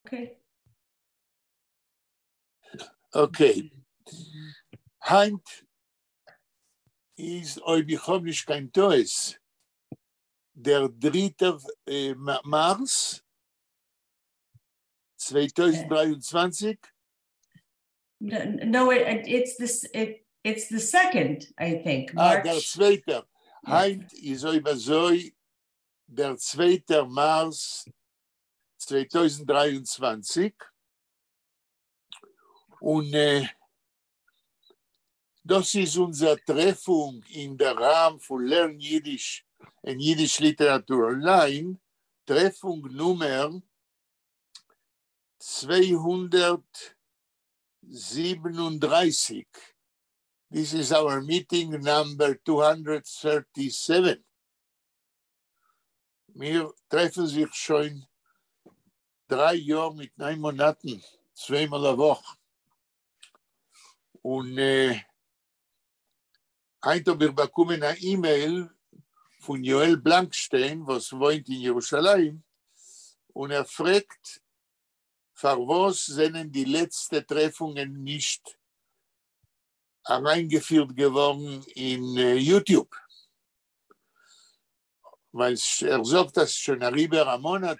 Okay. Okay. הײַנט איז, אויב איך האָב נישט קיין טעות, דער דריטער מאַרץ 2023. No, it's the second, I think. אַה, דער צווייטער. הײַנט איז אויב אַזוי דער צווייטער מאַרץ 2023. און דאָס איז אונדזער טרעפֿונג אין דער ראַם פֿון לערן ייִדיש און ייִדיש ליטעראַטור אָנלײַן, טרעפֿונג נומער 237. This is our meeting number 237. מיר טרעפֿן זיך שוין 3 יאָר מיט 9 מאָנאַטן, צוויי מאָל אַ וואָך. און הײַנט האָב איך באַקומען אַן אימעיל פֿון יואל בלאַנקשטיין, וואָס וואוינט אין ירושלים, און ער פֿרעגט, פֿאַר וואָס זענען די לעצטע טרעפֿונגען נישט אַרײַנגעפֿירט געוואָרן אין YouTube? ווײַל ער זאָגט, אַז שוין אַריבער אַ מאָנאַט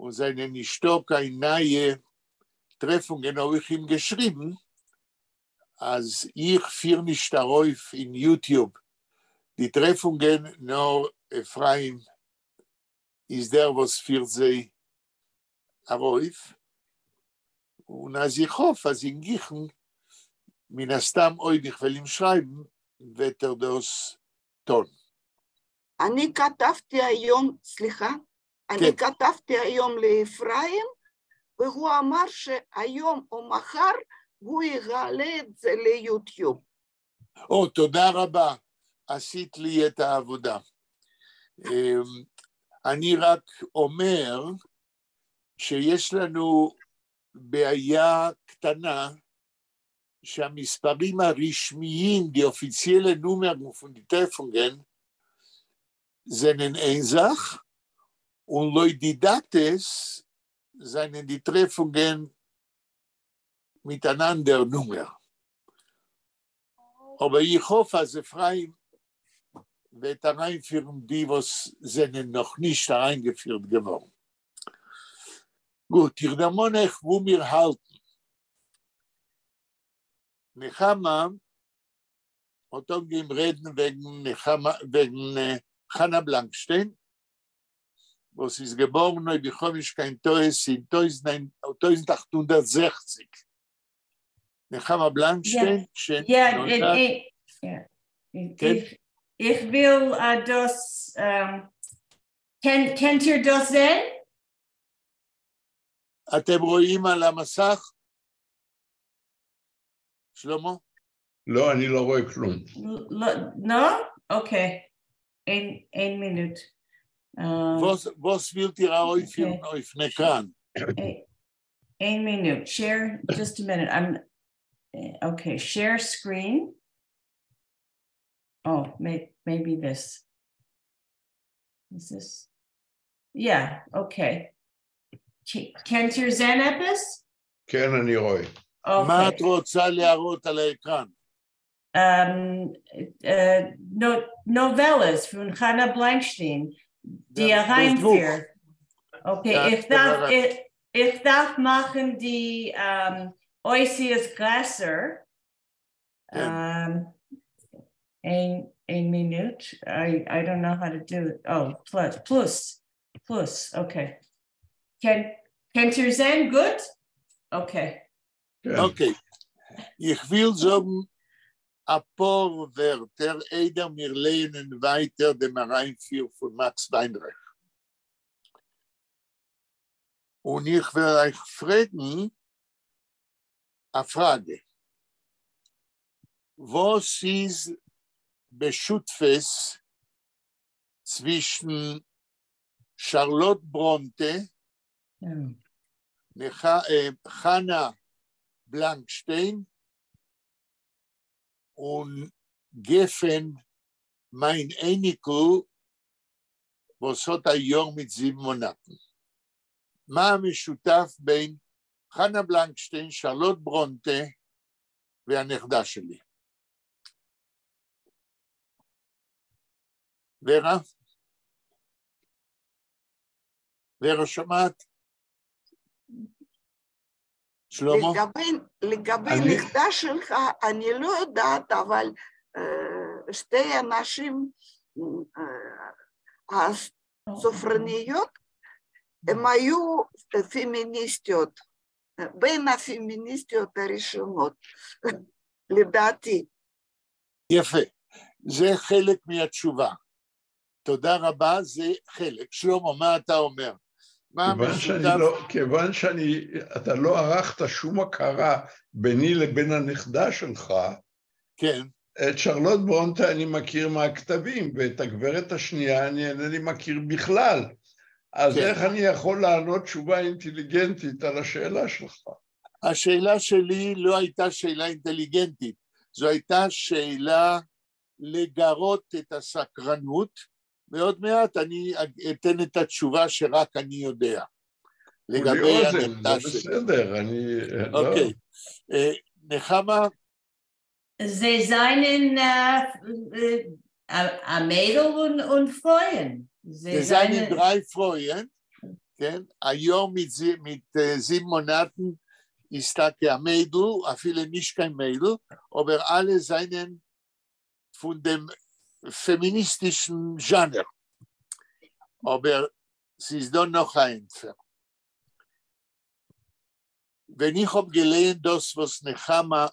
און זענען נישטאָ קיין נײַע טרעפֿונגען, האָב איך אים געשריבן, אַז איך פֿיר נישט אַרויף אין YouTube די טרעפֿונגען, נאָר אפֿרים איז דער, וואָס פֿירט זיי אַרויף. און אַז איך האָף, אַז אין גיכן, מן הסתּם, אויב איך וועל אים שרײַבן, וועט ער דאָס טאָן. אני כתבתי היום, סליחה, אני כתבתי היום לאפרים, והוא אמר שהיום או מחר הוא יעלה את זה ליוטיוב. או, תודה רבה, עשית לי את העבודה. אני רק אומר שיש לנו בעיה קטנה שהמספרים הרשמיים, די אָפֿיציעלע נומערן פֿון די טרעפֿונגען, זענען איין זאַך, און לויט די דאַטעס זענען די טרעפֿונגען מיט אַן אַנדער נומער. אָבער איך האָף, אַז אפֿרים וועט אַרײַנפֿירן די, וואָס זענען נאָך נישט אַרײַנגעפֿירט געוואָרן. גוט, איך דערמאָן אײַך, וווּ מיר האַלטן. נחמה האָט אָנגעהויבן רעדן וועגן נחמה, וועגן חנה בלאַנקשטיין, וואָס איז געבוירן, אויב איך האָב נישט קיין טעות, אין 1860. נחמה בלאַנקשטיין, Yeah. איך וויל דאָס, קענט איר דאָס זען? אתם רואים על המסך? שלמה? לא, אני לא רואה כלום. לא? אוקיי. איין מינוט. וואָס ווילט איר אַרויפֿפֿירן אויפֿן עקראַן? איין מינוט. Share, just a minute. I'm, okay, share screen. Oh, maybe this. Is this? Yeah, okay. קענט איר זען עפּעס? כן, אני רואה. מה את רוצה להראות על האקראן? נאָוועלעס פֿון חנה בלאַנקשטיין, די אַרײַנפֿיר. Okay, איך דאַרף מאַכן די אותיות גרעסער. איין מינוט. I don't know how to do it. Oh, plus, plus, plus, okay. קענט איר זען? גוט? Okay. Okay. איך וויל זאָגן אַ פּאָר ווערטער, איידער מיר לייענען ווײַטער דעם אַרײַנפֿיר פֿון מאַקס ווײַנרײַך. און איך וועל אײַך פֿרעגן אַ פֿראַגע. וואָס איז בשותּפֿות צווישן שאַרלאָט בראָנטע, חנה בלאַנקשטיין און גפֿן, מײַן אייניקל, וואָס האָט אַ יאָר מיט 7 מאָנאַטן? מה המשותף בין חנה בלנקשטיין, שרלוט ברונטה והנכדה שלי? ורה? ורה שומעת? שלמה? לגבי נכדה שלך, אני לא יודעת, אבל שתי הנשים הסופרניות, הן היו פמיניסטיות, בין הפמיניסטיות הראשונות, לדעתי. יפה, זה חלק מהתשובה. תודה רבה, זה חלק. שלמה, מה אתה אומר? כיוון שאני, אתה לא ערכת שום הכרה ביני לבין הנכדה שלך, כן. את שרלוט ברונטה אני מכיר מהכתבים, ואת הגברת השנייה אני אינני מכיר בכלל. אז איך אני יכול לענות תשובה אינטליגנטית על השאלה שלך? השאלה שלי לא הייתה שאלה אינטליגנטית, זו הייתה שאלה לגרות את הסקרנות, ועוד מעט אני אתן את התשובה שרק אני יודע. לגבי הנכדה שלי. זה בסדר, אני... אוקיי. נחמה? זיי זײַנען אַ מיידל און פֿרויען. זיי זײַנען דרײַ פֿרויען, כן? אַ יאָר מיט זיבן מאָנאַטן איז טאַקע אַ מיידל, אַפֿילו נישט קיין מיידל, אָבער אַלע זײַנען פֿון דעם פֿעמיניסטישן זשאַנער. אָבער ס'איז דאָ נאָך אַן ענטפֿער. ווען איך האָב געלייענט דאָס, וואָס נחמה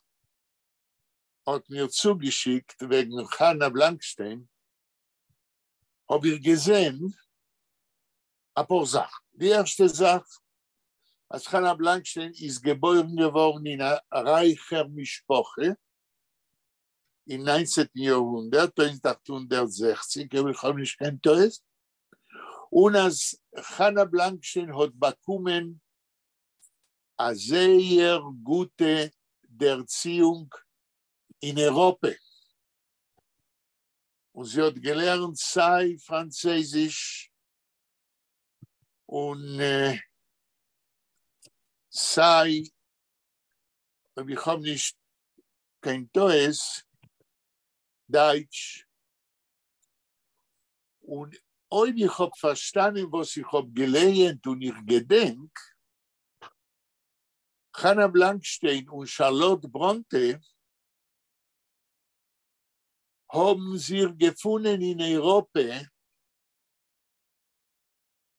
האָט מיר צוגעשיקט וועגן חנה בלאַנקשטיין, האָב איך געזען אַ פּאָר זאַכן. די ערשטע זאַך, אַז חנה בלאַנקשטיין איז געבוירן געוואָרן אין אַ רײַכער משפּחה אין נײַנצנטן יאָרהונדערט, 1860, אויב איך האָב נישט קיין טעות, און אַז חנה בלאַנקשטיין האָט באַקומען אַ זייער גוטע דערציִונג אין אייראָפּע, און זי האָט געלערנט סײַ פֿראַנצייזיש און סײַ, אויב איך האָב נישט קיין טעות, דײַטש. און אויב איך האָב פֿאַרשטאַנען וואָס איך האָב געלייענט און איך געדענק, חנה בלאַנקשטיין און שאַרלאָט בראָנטע האָבן זיך געפֿונען אין אייראָפּע,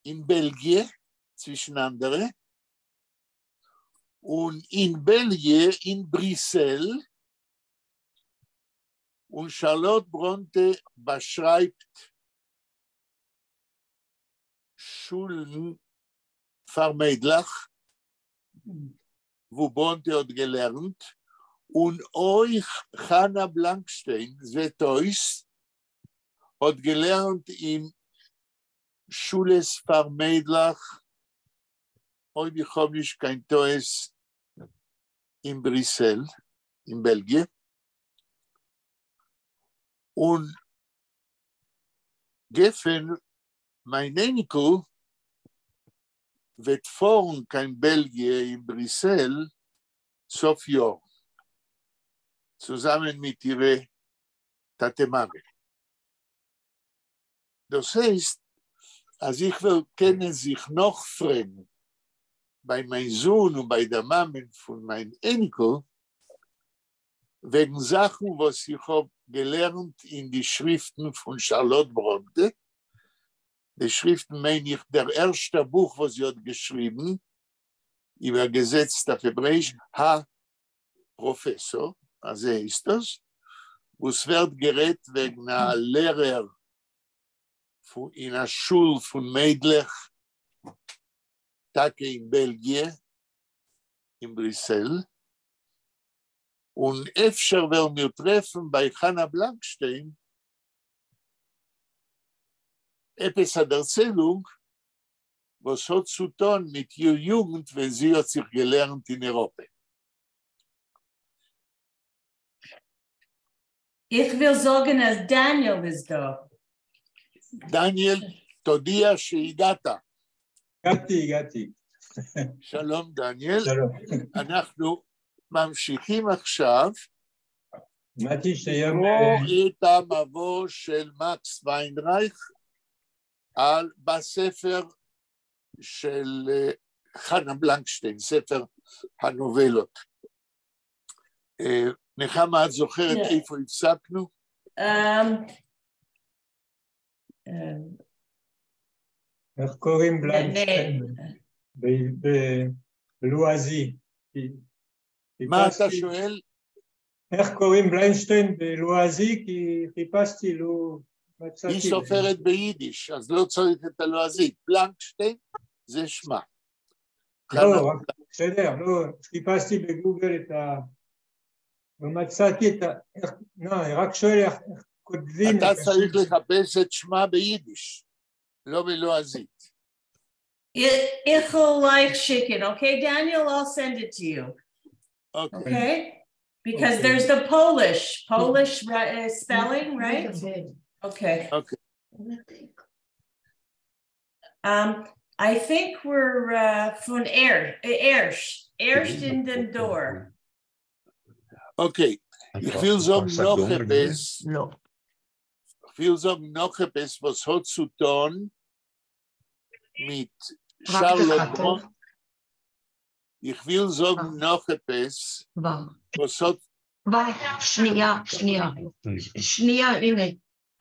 אין בעלגיע, צווישן אַנדערע, און אין בעלגיע, אין בריסל, און שאַרלאָט בראָנטע באַשרײַבט שולן פֿאַר מיידלעך, וווּ בראָנטע האָט געלערנט, און אויך חנה בלאַנקשטיין, זעט אויס, האָט געלערנט אין שולעס פֿאַר מיידלעך, אויב איך האָב נישט קיין טעות, אין בריסל, אין בעלגיע. און גפֿן, מײַן אייניקל, וועט פֿאָרן קיין בעלגיע אין בריסל סוף יאָר, צוזאַמען מיט אירע טאַטע-מאַמע. דאָס הייסט, אַז איך וועל קענען זיך נאָכפֿרעגן בײַ מײַן זון און בײַ דער מאַמען פֿון מײַן אייניקל וועגן זאַכן, וואָס איך האָב געלערנט אין די שריפֿטן פֿון שאַרלאָט בראָנטע. די שריפֿטן מיין איך דער ערשטער בוך, וואָס זי האָט געשריבן, איבערגעזעצט אויף העברעיִש, הפּראָפֿעסאָר, אַזוי הייסט דאָס, וווּ ס'ווערט גערעדט וועגן אַ לערער אין אַ שול פֿון מיידלעך, טאַקע אין בעלגיע, אין בריסל, און אפֿשר וועלן מיר טרעפֿן בײַ חנה בלאַנקשטיין עפּעס אַ דערציילונג, וואָס האָט צו טאָן מיט איר יוגנט, ווען זי האָט זיך געלערנט אין אייראָפּע. איך וויל זאָגן, אַז דניאל איז דאָ. דניאל, תודיע שהגעת. הגעתי, הגעתי. שלום דניאל. שלום. אנחנו ממשיכים עכשיו שמעתי שהיום לקרוא את המבוא של מקס ויינרייך בספר של חנה בלנקשטיין, ספר הנובלות. נחמה, את זוכרת כן. איפה הפסקנו? איך קוראים בלנקשטיין בלועזי? מה אתה שואל? איך קוראים בלנשטיין בלועזי? כי חיפשתי, לא מצאתי. היא סופרת ביידיש, אז לא צריך את הלועזית. בלנקשטיין זה שמה. לא, בסדר, לא, חיפשתי בגוגל את ה... לא מצאתי את ה... לא, אני רק שואל איך כותבים... אתה צריך לחפש את שמה ביידיש, לא בלועזית. איך וועל אײַך שיקן, okay, Daniel, I'll send it to you. Okay. Okay? Because there's the Polish spelling, right? Okay. Okay. I think we're פֿון ערשט, ערשט אין דעם דור. Okay. איך וויל זאָגן נאָך עפּעס. לא. איך וויל זאָגן נאָך עפּעס, וואָס האָט צו טאָן מיט שאַרלאָט בראָנטע. איך וויל זאָגן נאָך עפּעס, וואָס האָט... שנייה, שנייה, שנייה, הנה,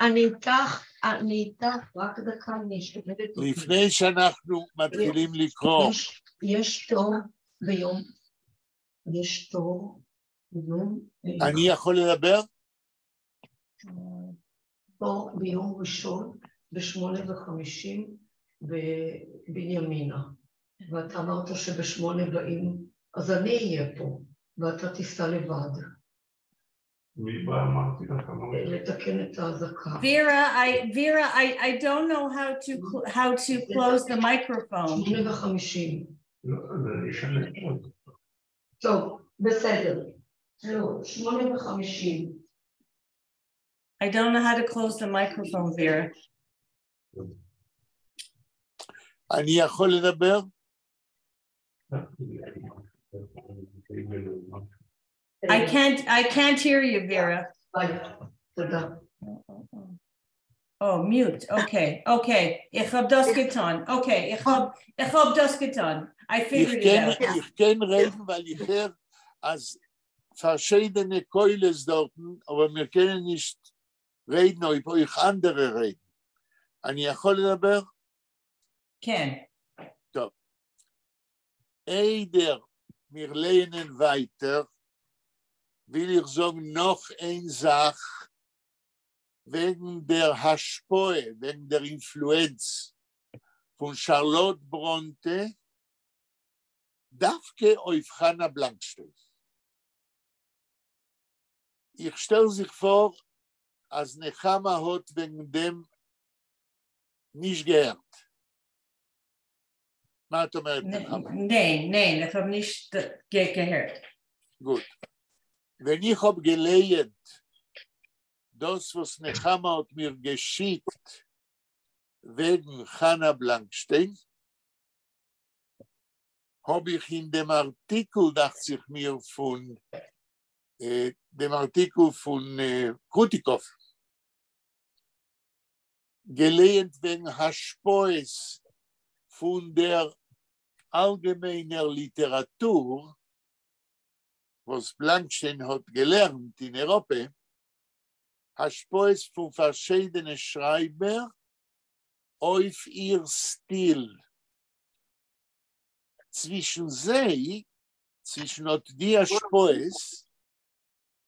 אני איתך, אני איתך, רק דקה, אני שואלת אותי. לפני שאנחנו מתחילים לקרוא. יש תור ביום, יש תור ביום... אני יכול לדבר? תור ביום ראשון ב-8:50 בבנימינה. ואתה אמרת שב-8 באים, אז אני אהיה פה, ואתה תיסע לבד. מי בא? אמרתי לך. לתקן את האזעקה. Vera, I don't know how to close the microphone. 8:50. לא, אז אני אשנה עוד. טוב, בסדר. לא, 8:50. I don't know how to close the microphone, Vera. אני יכול לדבר? I can't hear you, Vera. תודה. Oh, mute. Okay. איך האָב דאָס געטאָן. Okay, איך האָב דאָס געטאָן. I figured it out. איך קען רעדן, ווײַל איך הער, אַז פֿאַרשיידענע קולות דאָרטן, אָבער מיר קענען נישט רעדן, אויב אויך אַנדערע רעדן. אני יכול לדבר? כן. טוב. איידער מיר לייענען ווײַטער, וויל איך זאָגן נאָך איין זאַך וועגן דער השפּעה, וועגן דער אינפֿלוענץ פֿון שאַרלאָט בראָנטע, דווקא אויף חנה בלנקשטיין. איך שטעל זיך פֿאָר, אַז נחמה האָט וועגן דעם נישט געהערט. מה את אומרת, נחמה? ניין, ניין, איך האָב נישט געהערט. גוט. ווען איך האָב געלייענט, דאָס, וואָס נחמה האָט מיר געשיקט, וועגן חנה בלנקשטיין, האָב איך אין דעם אַרטיקל, דאַכט זיך מיר, פֿון דעם אַרטיקל פֿון קרוטיקאָוו, געלייענט וועגן השפּעות פֿון דער אַלגעמיינער ליטעראַטור, וואָס בלנקשטיין האָט געלערנט אין אייראָפּע, השפּעות פֿון פֿאַרשיידענע שרײַבער אויף איר סטיל. צווישן זיי, צווישן אָט די השפּעות,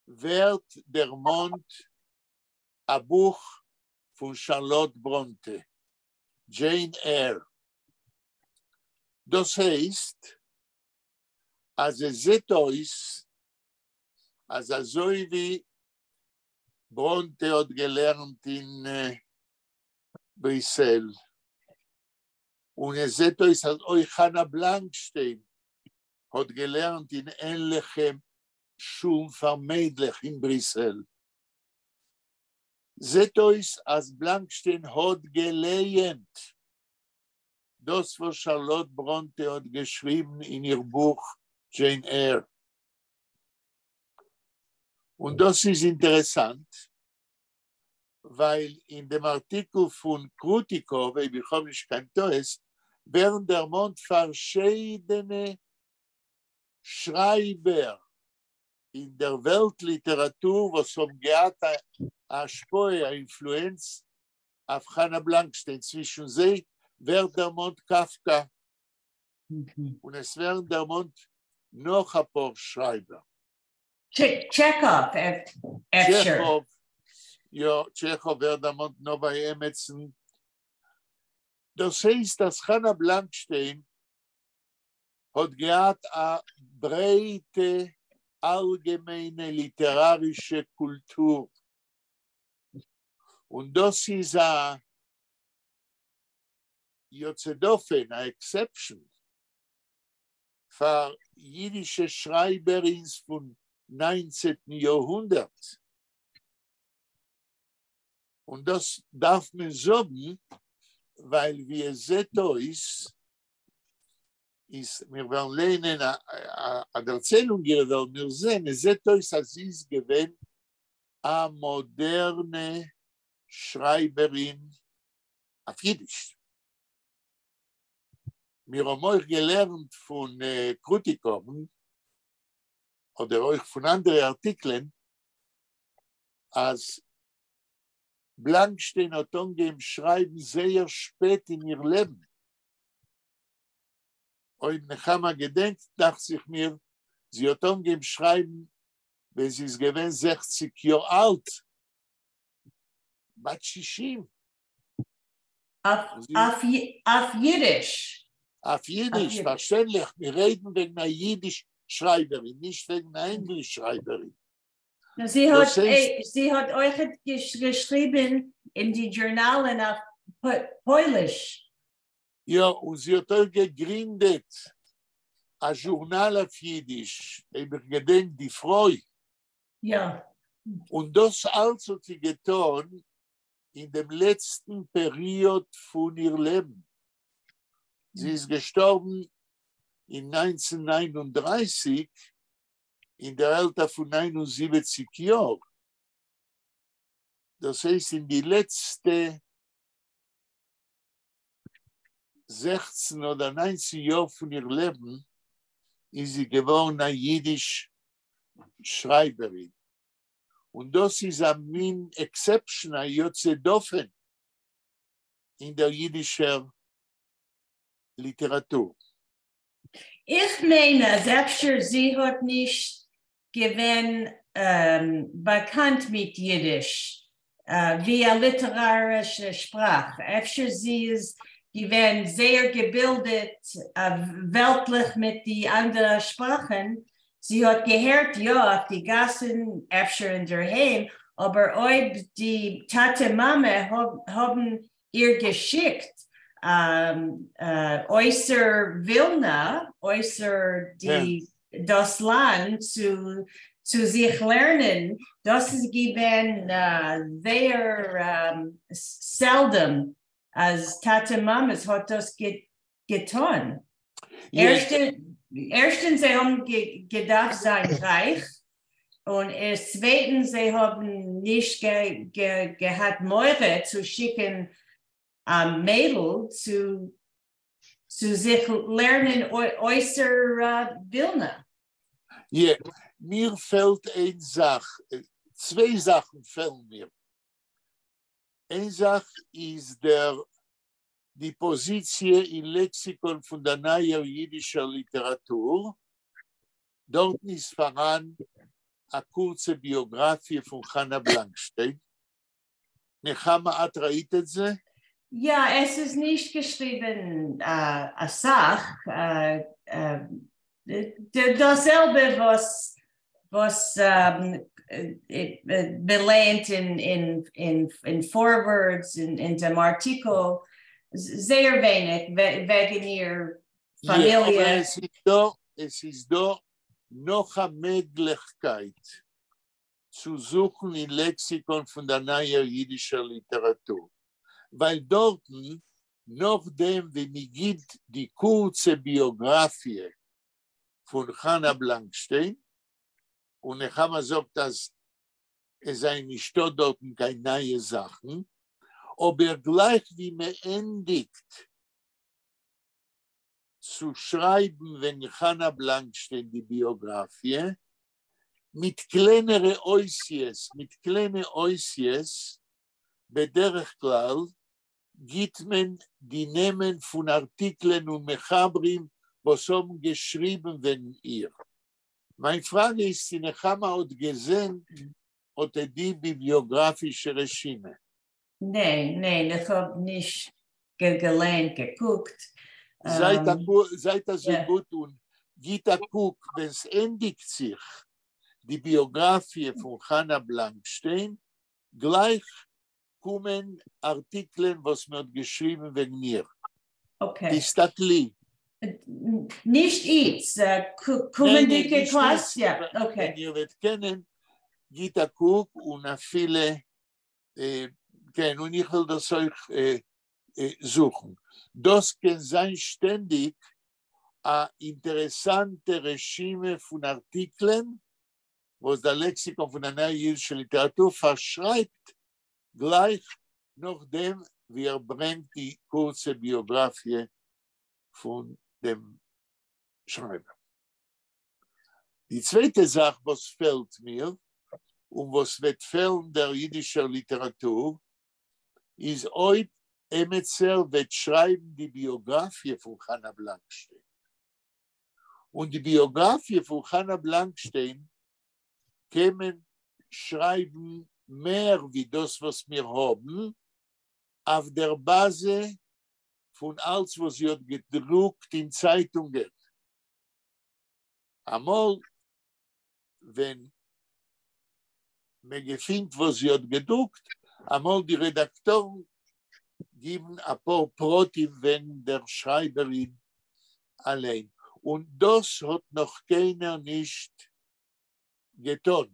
ווערט דערמאָנט אַ בוך פֿון שאַרלאָט בראָנטע, Jane Eyre. דאָס הייסט, אַז עס זעט אויס, אַז אַזוי ווי בראָנטע האָט געלערנט אין בריסל, און עס זעט אויס, אַז אויך חנה בלנקשטיין האָט געלערנט אין ענלעכע שולן פֿאַר מיידלעך אין בריסל. זעט אויס, אַז בלנקשטיין האָט געלייענט דאָס וואָס שאַרלאָט בראָנטע האָט געשריבן אין איר בוך דזשיין עיר. און דאָס איז אינטערעסאַנט, ווייל אין דעם אַרטיקל פֿון קרוטיקאָוו, אויב איך האָב נישט קיין טעות, ווערן דערמאָנט פֿאַרשיידענע שרייבער אין דער וועלט-ליטעראַטור, וואָס האָבן געהאַט אַ השפּעה, אַ אינפֿלוענץ אויף חנה בלאַנקשטיין. צווישן זיי ווערט דערמאָנט קאַפֿקאַ, און עס ווערן דערמאָנט נאָך אַ פּאָר שרייבער. טשעכאָוו, אפשר. טשעכאָוו, יאָ, טשעכאָוו ווערט דערמאָנט נאָר ביי עמעצן. דאָס הייסט, אַז חנה בלאַנקשטיין האָט געהאַט אַ ברייטע אַלגעמיינע ליטעראַרישע קולטור. און דאָס איז אַ יוצא דופן, אַ exception פאַר יידישע שרייבערינס פון ניינצעטן יאָרהונדערט. און דאָס דאַרף מען זאָגן, ווייל ווי עס זעט אויס, איז מיר וועלן לייענען אַ דערציילונג אירע, וועלן מיר זען, עס זעט אויס אַז זי איז געווען אַ מאָדערנע שרייבערין אויף יידיש. מיר האָבן אויך געלערנט פון קרוטיקאָוון, אָדער אויך פון אַנדערע אַרטיקלען, אַז בלאַנקשטיין האָט אָנגעהויבן שרייבן זייער שפּעט אין איר לעבן. אויב נחמה געדענקט, דאַכט זיך מיר, זי האָט אָנגעהויבן שרייבן ווען זי איז געווען זעכציק יאָר אַלט, בת שישים. אויף יידיש. אויף יידיש, פאַרשטענדליך, מיר רעדן וועגן אַ יידיש שרייבערין, נישט וועגן אַ ענגליש שרייבערין. זי האָט, זי האָט אויך געשריבן אין די זשורנאַלן אויף פּויליש. יאָ, און זי האָט אויך געגרינדעט אַ זשורנאַל אויף יידיש, אויב איך געדענק, די פרוי. יאָ. און דאָס אַלץ האָט זי געטאָן אין דעם לעצטן פּעריאָד פון איר לעבן. זי איז געשטאָרבן אין 1939 אין דער עלטער פון 79 יאָר. דאָס הייסט אין די לעצטע 16 אָדער 19 יאָר פון איר לעבן איז זי געוואָרן אַ יידיש שרייבערין. און דאָס איז אַ מין exception, אַ יוצא דופן אין דער יידישער ליטעראַטור. איך מיין, אַז אפשר זי האָט נישט געווען באַקאַנט מיט יידיש ווי אַ ליטעראַרישע שפּראַך. אפשר זי איז געווען זייער געבילדעט וועלטלעך מיט די אַנדערע שפּראַכן. זי האָט געהערט יאָ אויף די גאַסן, אפשר אין דער היים, אָבער אויב די טאַטע-מאַמע האָבן איר געשיקט אויסער ווילנע, אויסער די דאָס לאַנד צו זיך לערנען, דאָס איז געווען זייער seldom, אַז טאַטע-מאַמעס האָט דאָס געטאָן. ערשטנס, זיי האָבן געדאַרפֿט זיין רייך, און צווייטנס, זיי האָבן נישט געהאַט מורא צו שיקן אַ מיידל צו זיך לערנען אויסער ווילנע. יע, מיר פֿעלט איין זאַך, צוויי זאַכן פֿעלן מיר. איין זאַך איז דער די פּאָזיציע אין לעקסיקאָן פֿון דער נײַער ייִדישער ליטעראַטור. דאָרטן איז פֿאַראַן אַ קורצע ביאָגראַפֿיע פֿון חנה בלאַנקשטיין. נחמה, את ראית את זה? יאָ, עס איז נישט געשריבן אַ סך. דאָס זעלבע, וואָס מען לייענט אין פֿאָרווערטס, אין דעם אַרטיקל, זייער ווייניק וועגן איר פֿאַמיליע. עס איז דאָ נאָך אַ מעגלעכקייט צו זוכן אין לעקסיקאָן פֿון דער נײַער ייִדישער ליטעראַטור, ווייל דאָרטן נאָך דעם ווי מע גיט די קורצע ביאָגראַפֿיע פֿון חנה בלאַנקשטיין, און נחמה זאָגט, אַז עס זײַנען נישטאָ דאָרטן קיין נײַע זאַכן, אָבער גלײַך ווי מע ענדיקט צו שרײַבן וועגן חנה בלאַנקשטיין די ביאָגראַפֿיע, מיט קלענערע אותיות, מיט קליינע אותיות, בדרך כלל גיט מען די נעמען פון ארטיקלען און מחברים וואס האבן געשריבן וועגן איר. מיין פראגע איז צי נחמה האט געזען אט די ביבליאגראפישע רשימה. ניין, ניין, איך האב נישט געליינט, געקוקט. זייט אזוי גוט און גיט א קוק ווען ס'ענדיגט זיך די ביאגראפיע פון חנה בלאנקשטיין, גלייך קומען ארטיקלען וואס מען האט געשריבן וועגן איר. Okay. תסתכלי. נישט איצט, קומענדיגע קלאס, יא, okay. ווען איר וועט קענען, גיט א קוק און אפילו, כן, און איך וועל דאס אויך זוכן. דאס קען זיין שטענדיג א אינטערעסאנטע רשימה פון ארטיקלען וואס דער לעקסיקאן פון דער נייער אידישער ליטעראטור פארשרייבט גלייך נאכדעם ווי ער ברענגט די קורצע ביאגראפיע פון דעם שרייבער. די צווייטע זאך וואס פעלט מיר, און וואס וועט פעלן דער אידישער ליטעראטור, איז אויב עמעצער וועט שרייבן די ביאגראפיע פון חנה בלאנקשטיין. און די ביאגראפיע פון חנה בלאנקשטיין קען מען שרייבן מער ווי דאס וואס מיר האבן, אויף דער באזע פון אלץ וואס זי האט געדרוקט אין צייטונגען. אמאל ווען מען געפינט וואס זי האט געדרוקט, אמאל די רעדאקטארן גיבן אפאר פרטים וועגן דער שרייבערין אליין, און דאס האט נאך קיינער נישט געטאן,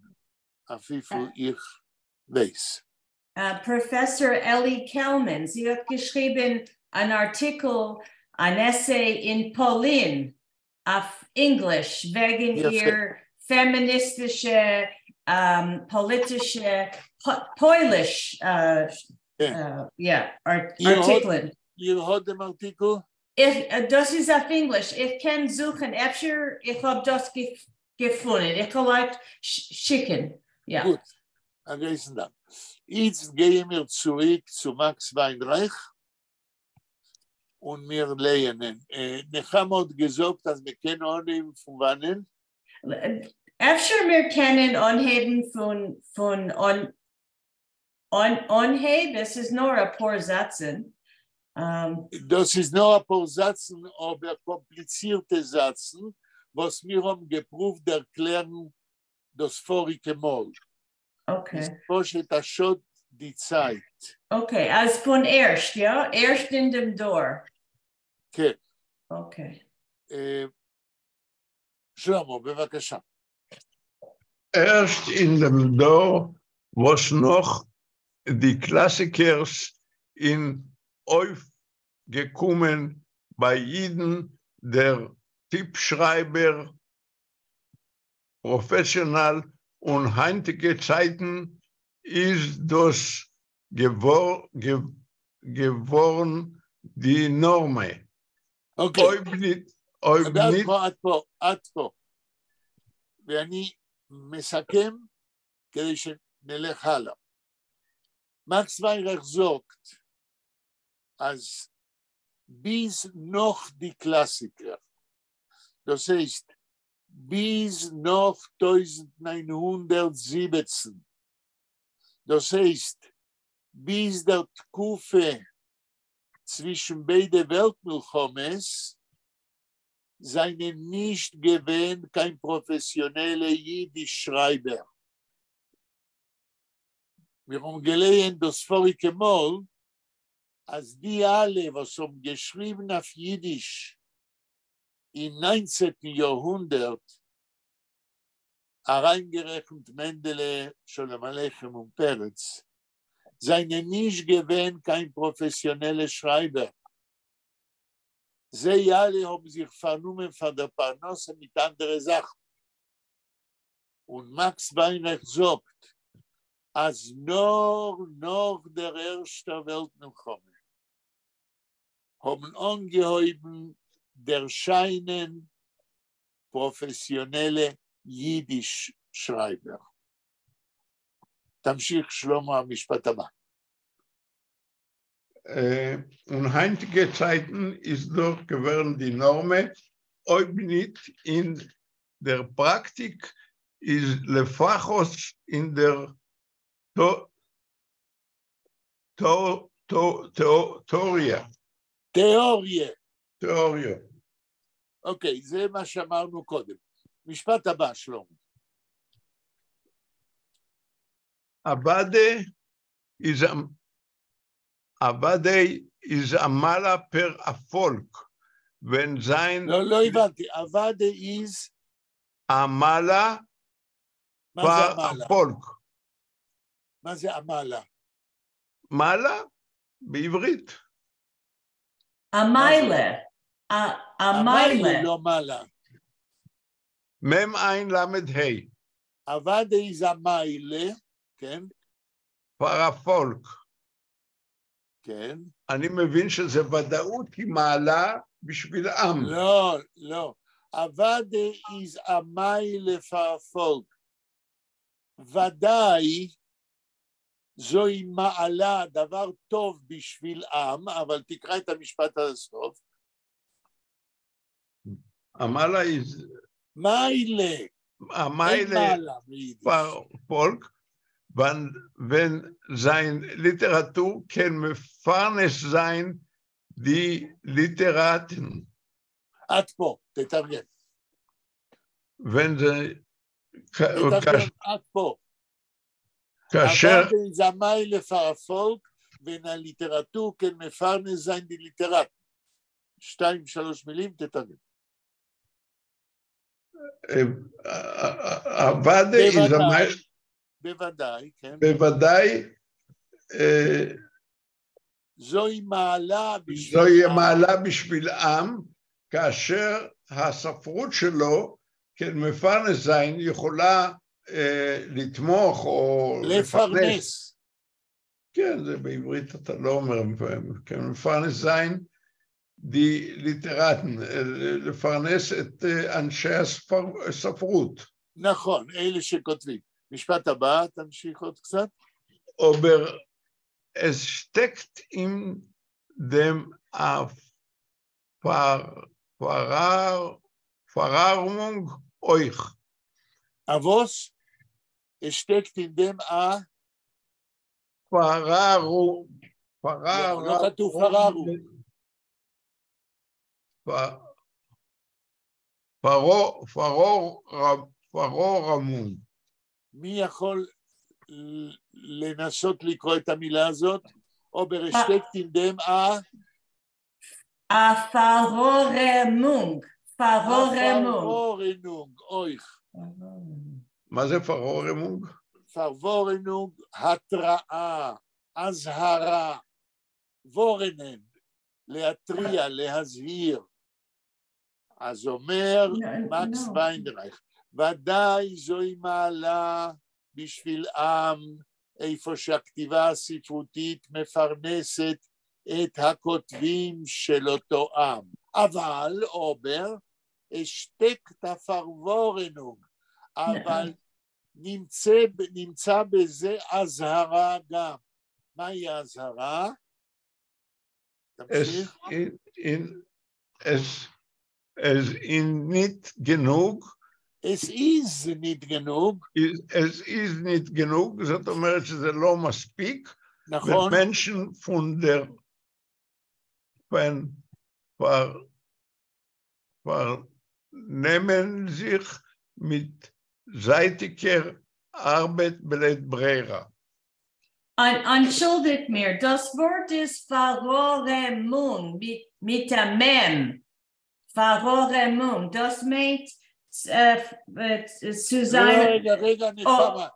אויף וויפיל איך ווייס. פראפעסאר עלי קעלמאן, זי האט געשריבן אן ארטיקל, אן essay אין פולין אויף ענגליש וועגן איר פעמיניסטישע פאליטישע פויליש ארטיקלען. איר האט דעם ארטיקל? דאס איז אויף ענגליש, איך קען זוכן, אפשר איך האב דאס געפונען, איך וועל אייך שיקן. גוט, א גרויסן דאנק. איצט גייען מיר צוריק צו מאקס וויינרייך און מיר לייענען. נחמה האט געזאגט אז מען קען אנהייבן פון וואנען? אפשר מיר קענען אנהייבן פון אנהייב? עס איז נאר אפאר זאצן. דאס איז נאר אפאר זאצן, אבער קאמפליצירטע זאצן, וואס מיר האבן געפרואווט ערקלערן דאס פאריגע מאל. Okay. איז פשוט א שאד די צייט. Okay, אז פון ערשט, יא? ערשט אין דעם דור. כן. Okay. שלמה, בבקשה. ערשט אין דעם דור וואס נאך די קלאסיקערס אין אויפגעקומען ביי אידן דער טיפ שרייבער פראפעסיאנאל און היינטיגע צייטן איז דאס געווארן די נארמע. Okay. אויב ניט, אויב עד ניט פה, עד פה, עד פה. ואני מסכם כדי שנלך הלאה. מקס וויינרייך זאגט אז ביז נאך די קלאסיקער, דאס הייסט ביז נאך 1917, דאס הייסט ביז דער תקופה צווישן ביידע וועלט מלחמות, זענען נישט געווען קיין פראפעסיאנעלע יידיש שרייבער. מיר האבן געלייענט דאס פאריגע מאל, אז די אלע וואס האבן געשריבן אויף יידיש אין 19. יארהונדערט, אריינגערעכנט מענדעלע, שלום עליכם און פרץ, זענען נישט געווען קיין פראפעסיאנעלע שרייבער. זיי אַלע האָבן זיך פֿאַרנומען פֿאַר דער פּרנסה מיט אַנדערע זאַכן. און מאַקס ווײַנרײַך זאָגט, אַז נאָר נאָך דער ערשטער וועלט-מלחמה האָבן אָנגעהויבן דערשײַנען פּראָפֿעסיאָנעלע ייִדיש-שרײַבער. תמשיך שלמה המשפט הבא. און הײַנטיקע צײַטן איז דאָך געוואָרן די נאָרמע, אויב ניט אין דער פּראַקטיק, איז לפֿחות אין דער טעאָריע. טעאָריע. טעאָריע. אוקיי, זה מה שאמרנו קודם. משפט הבא, שלמה. אַוודאי איז אַוודאי איז אַ מעלה פֿאַר אַ פֿאָלק, ווען זײַן... לא, לא הבנתי. אַוודאי איז... אַ מעלה פֿאַר אַ פֿאָלק. מה זה אַ מעלה? מעלה? בעברית. אַ מעלה. אַ מעלה. לא מעלה. מם עין למד ה'. אַוודאי איז אַ מעלה, כן? פֿאַר אַ פֿאָלק. כן. אני מבין שזה ודאות היא מעלה בשביל עם. לא, לא. אַוודאי איז אַ מעלה פֿאַר פֿאָלק. ודאי זוהי מעלה, דבר טוב בשביל עם, אבל תקרא את המשפט עד הסוף. המעלה איז... מעלה. המעלה פֿאַר פֿאָלק, ווען זײַן ליטעראַטור קען מפֿרנס זײַן די ליטעראַטן. עד פה, תתרגם. ווען זה... תתרגם עד פה. כאשר... אַוודאי איז אַ מעלה פֿאַר פֿאָלק, ווען אַ ליטעראַטור קען מפֿרנס זײַן די ליטעראַטן. שתיים, שלוש מילים, תתרגם. אַוודאי איז אַ מעלה... בוודאי, כן. בוודאי... זוהי מעלה בשביל זוהי מעלה בשביל עם, כאשר הספרות שלו, כן, מפרנס זין, יכולה לתמוך או לפרנס. כן, זה בעברית אתה לא אומר, כן, מפרנס זין, די ליטעראַטן, לפרנס את אנשי הספרות. נכון, אלה שכותבים. משפט הבא, תמשיך עוד קצת. אָבער עס שטעקט אין דעם אַ פֿאַרוואָרענונג אויך. אַ וואָס? עס שטעקט אין דעם אַ... פֿאַרוואָרונג. לא כתוב פֿאַרוואָרונג. פֿאַרוואָרענונג. מי יכול לנסות לקרוא את המילה הזאת? אָבער עס שטעקט אין דעם אַ... אַ פֿאַרוואָרענונג. פֿאַרוואָרענונג. פֿאַרוואָרענונג, אויך. מה זה פֿאַרוואָרענונג? פֿאַרוואָרענונג, התראה, אזהרה, וואָרענען, להתריע, להזהיר. אז אומר מקס ויינרייך, ודאי זוהי מעלה בשביל עם, איפה שהכתיבה הספרותית מפרנסת את הכותבים של אותו עם. אבל, אָבער, עס שטעקט אַ פֿאַרוואָרענונג, אבל נמצא בזה אזהרה גם. מהי האזהרה? תמשיך. עס איז ניט גענוג. עס איז ניט גענוג. עס איז ניט גענוג, זאת אומרת שזה לא מספיק. נכון. מענטשן פֿון דער, פֿאַר, פֿאַרנעמען זיך מיט זײַטיקער אַרבעט בלית ברירה. אַנטשולדיקט מיר, דאָס וואָרט איז פֿאַרוואָרענונג מיט אַ מם. פֿאַרוואָרענונג, דאָס מיינט צו זײַן... רגע, רגע, נחמה.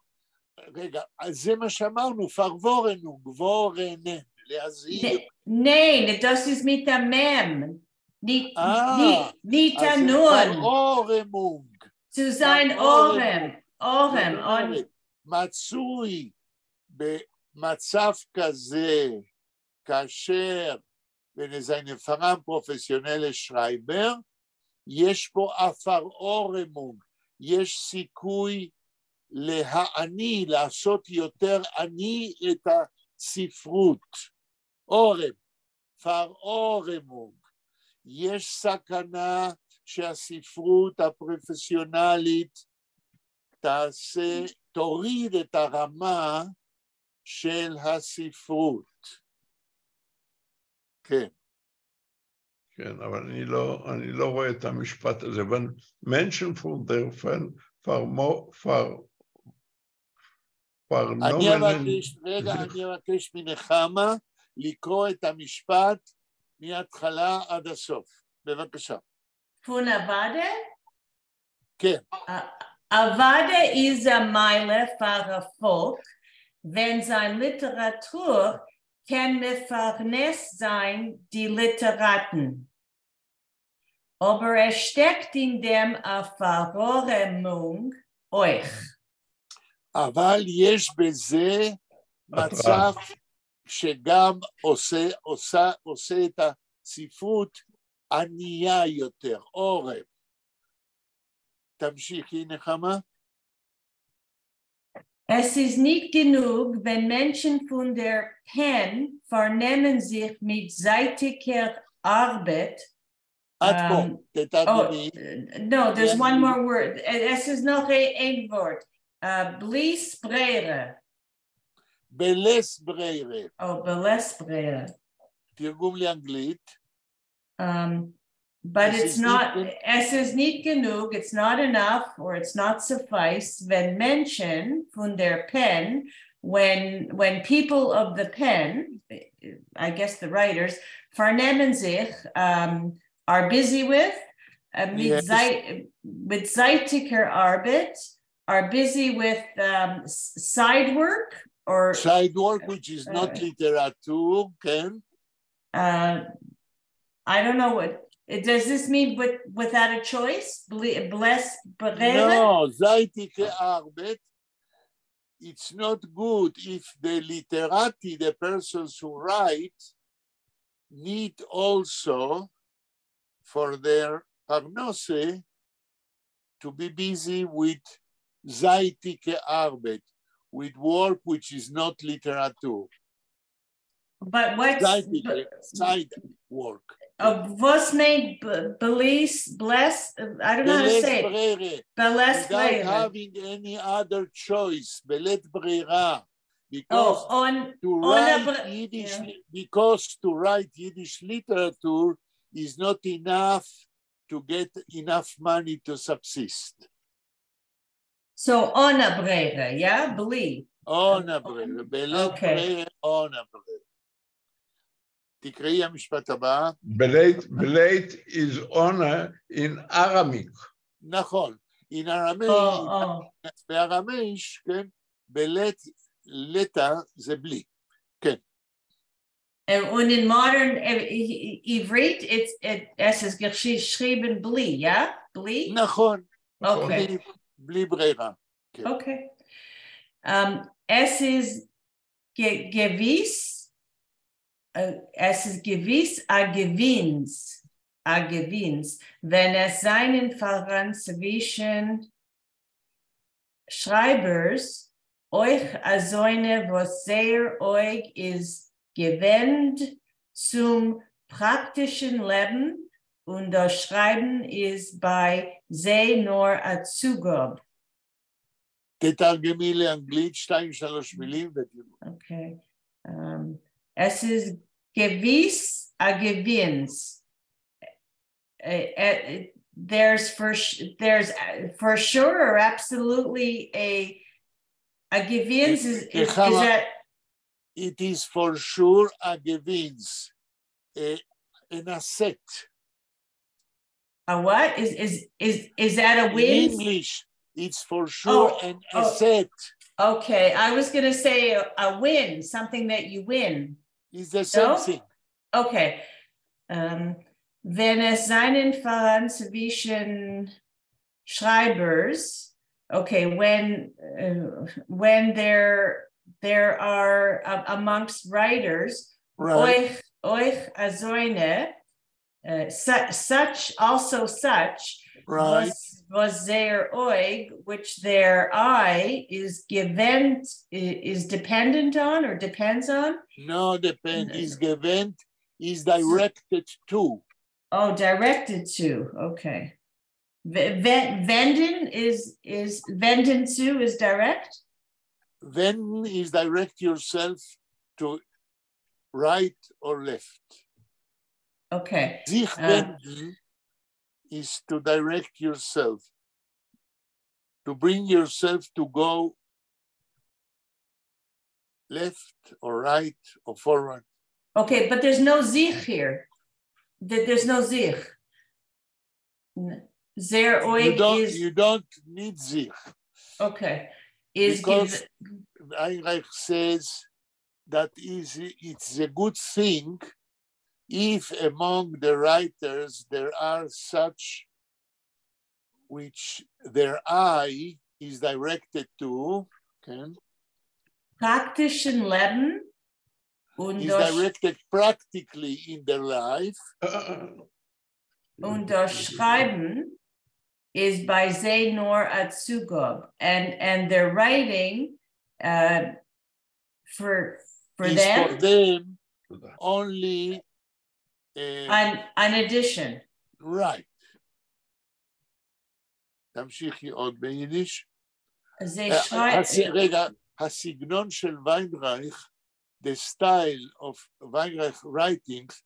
רגע, אז זה מה שאמרנו, פֿאַרוואָרענונג, וואָרענען, להזהיר. ניין, דאָס איז מיט אַ מם. ניט, אה, ניט אז אַ זה נון. פֿאַראָרעמונג. צו זײַן אָרעם, אָרעם, און מצוי במצב כזה, כאשר ווען עס זײַנען פֿאַראַן פּראָפֿעסיאָנעלע שרײַבער, יש פה אַ פֿאַראָרעמונג, יש סיכוי להעני, לעשות יותר עני את הספרות. אָרעם, פֿאַראָרעמונג. יש סכנה שהספרות הפרופסיונלית תעשה, תוריד את הרמה של הספרות. כן. כן, אבל אני לא רואה את המשפט הזה. ווען מענטשן פֿון דער פּען פֿאַר, אני אבקש, רגע, אני אבקש מנחמה לקרוא את המשפט מההתחלה עד הסוף. בבקשה. פֿון אַוודאי? כן. אַוודאי איז אַ מעלה פֿאַר אַ פֿאָלק, ווען זײַן ליטעראַטור קען מפֿרנס זײַן די ליטעראַטן. אָבער עס שטעקט אין דעם אַ פֿאַראָרעמונג אויך. אבל יש בזה מצב שגם עושה את הספרות ענייה יותר, אָרעם. תמשיכי, נחמה. עס איז ניט גענוג, ווען מענטשן פֿון דער פּען פֿאַרנעמען זיך מיט זײַטיקער אַרבעט. עד פה, תתרגמי. No, there's one more word. עס איז נאָך איין וואָרט. בלית ברירה. בלית ברירה. Oh, בלית ברירה. תרגום לאנגלית. But it's not, עס איז ניט גענוג, it's not enough, or it's not suffice, ווען מענטשן פֿון דער פּען, when people of the pen, I guess the writers, פֿאַרנעמען זיך, are busy with, מיט זײַטיקער אַרבעט, are busy with side work, or... Side work, which is not literature, כן? I don't know what... Does this mean without a choice? בלית ברירה? No, זײַטיקע אַרבעט. It's not good if the literati, the persons who write, need also for their פרנסה to be busy with זײַטיקע אַרבעט, with work which is not literature. But what's side work? וואָס מיינט בלית, בלית, I don't know how to say it. בלית ברירה. Without having any other choice, בלית ברירה. Because to write Yiddish, because to write Yiddish literature is not enough to get enough money to subsist. So אָן אַ ברירה, yeah? בלי. אָן אַ ברירה, בלית ברירה, אָן אַ ברירה. תקראי המשפט הבא. בלית is אָן אַ in Aramaic. נכון, in Aramaic, בארמייש, כן, בלית, ליתא זה בלי, כן. And in modern עברית, עס איז געשריבן בלי, yeah? בלי? נכון. Okay. בלי ברירה. Okay. עס איז געוויס, עס איז געוויס אַ געווינס, אַ געווינס, ווען עס זײַנען פֿאַראַן צווישן שרײַבערס אויך אַזוינע, וואָס זייער אויג איז געווענדט צום פּראַקטישן לעבן און דאָס שרײַבן איז בײַ זיי נאָר אַ צוגאָב. תתרגמי לאנגלית שתיים שלוש מילים ותראו. אוקיי. עס איז געוויס אַ געווינס. There's for sure or absolutely a געווינס is that it is for sure a געווינס, an asset. A what? Is that a win? In English, it's for sure an asset. Okay, I was going to say a win, something that you win. It's the same thing. Okay. ווען עס זײַנען פֿאַראַן צווישן שרײַבערס, okay, when there are amongst writers, אויך, אויך אַזוינע, such, also such, וואָס, וואָס זייער אויג, which their eye is געווענדט, is dependent on or depends on? No, depend, is געווענדט, is directed to. Oh, directed to, okay. ווענדן is ווענדן צו is direct? ווענדן is direct yourself to right or left. Okay. זיך ווענדן is to direct yourself, to bring yourself to go left or right or forward. Okay, but there's no זיך here. There's no זיך. זייער You אויג don't, is you don't need זיך. Okay. Is Because give, Weinreich says that is it's a good thing if among the writers there are such which their eye is directed to, כן? פּראַקטישן לעבן און is דאָס directed practically in their life. און דאָס שרײַבן איז בײַ זיי נאָר אַ צוגאָב. And their writing for is them, for them only an addition. Right. תמשיכי עוד ביידיש. זיי שרײַ- רגע, הסגנון של ויינרייך, the style of Weinreich writings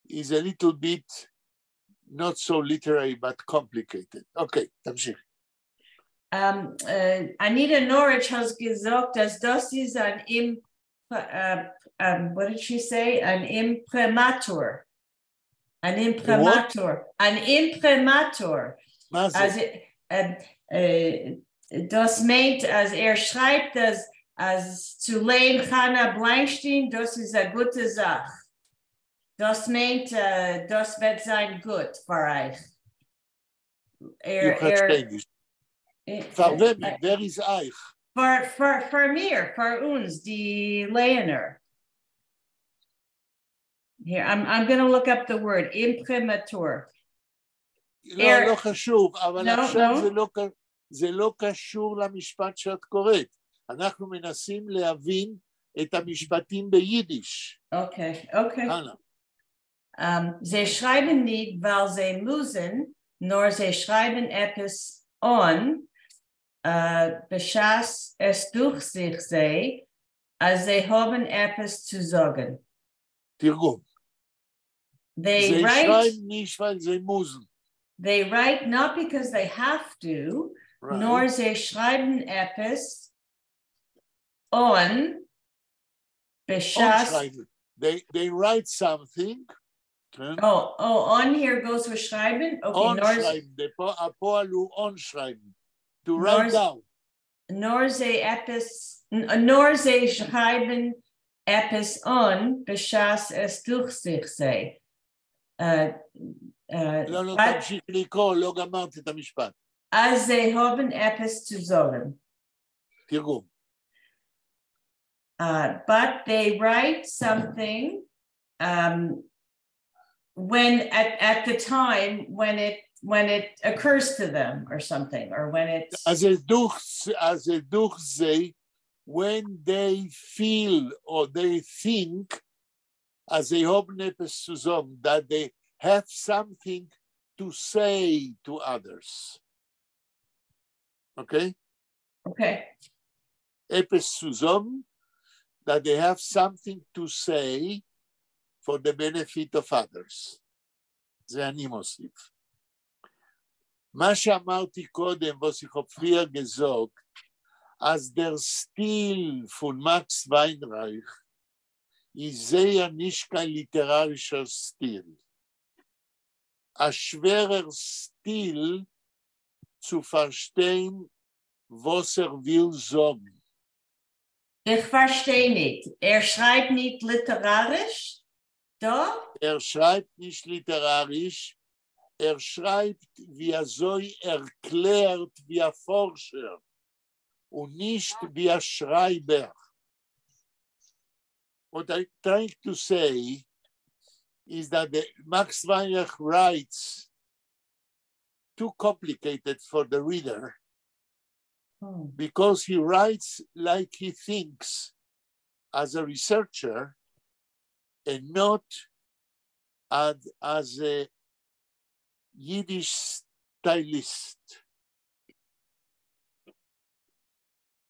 is a little bit not so literary but complicated. Okay, תמשיך. Anita Norich has געזאָגט, אַז דאָס איז אַן what did she say? An imprimatur. An imprimatur. An imprimatur. מה זה? אַז, דאָס מיינט, אַז ער שרײַבט, אַז, אַז צו לייענען חנה בלאַנקשטיין, דאָס איז אַ גוטע זאַך. דאָס מיינט, דאָס וועט זײַן גוט פֿאַר אײַך. איך פֿאַרשטיי נישט. פֿאַר וועמען? ווער איז אײַך? פֿאַר מיר, פֿאַר אונדז, די לייענער. Here, I'm going to look up the word, imprimatur. לא, לא חשוב, אבל לא, עכשיו לא. זה לא קשור למשפט שאת קוראת. אנחנו מנסים להבין את המשפטים ביידיש. אוקיי, אוקיי. הלאה. זיי שרײַבן נישט, ווײַל זיי מוזן, נאָר זיי שרײַבן עפּעס אָן, בשעת עס דוכט זיך זיי, אַז זיי האָבן עפּעס צו זאָגן. תרגום. They זיי write שרײַבן נישט, ווײַל זיי מוזן. They write not because they have to, נאָר זיי שרײַבן עפּעס אָן, בשעת אָנשרײַבן. They write something. כן? Oh, אָן here goes with שרײַבן? Okay, נאָר אָנשרײַבן, הפועל הוא אָנשרײַבן. To write down. נאָר זיי עפּעס, נאָר זיי שרײַבן עפּעס אָן, בשעת עס דוכט זיך זיי. לא, לא, תמשיך לקרוא, לא גמרת את המשפט. אַז זיי האָבן עפּעס צו זאָגן. תרגום. But they write something when at the time when it occurs to them or something, or when it's אַז עס דוכט, אַז עס דוכט זיי, when they feel or they think, אַז זיי האָבן עפּעס צו זאָגן, that they have something to say to others. Okay? Okay. עפּעס צו זאָגן, that they have something to say for the benefit of others. זה אני מוסיף. מה שאמרתי קודם, וואָס איך האָב פֿריִער געזאָגט, אַז דער סטיל פֿון מאַקס וויינרייך איז זייער נישט קיין ליטעראַרישער סטיל. אַ שווערער סטיל צו פֿאַרשטיין, וואָס ער וויל זאָגן. איך פֿאַרשטיי נישט. ער שרײַבט נישט ליטעראַריש? דאָ? ער שרײַבט נישט ליטעראַריש, ער שרײַבט ווי אַזוי ער קלערט ווי אַ פֿאָרשער און נישט ווי אַ שרײַבער. What I'm trying to say is that the Max Weinreich writes too complicated for the reader because he writes like he thinks as a researcher and not as, as a Yiddish stylist.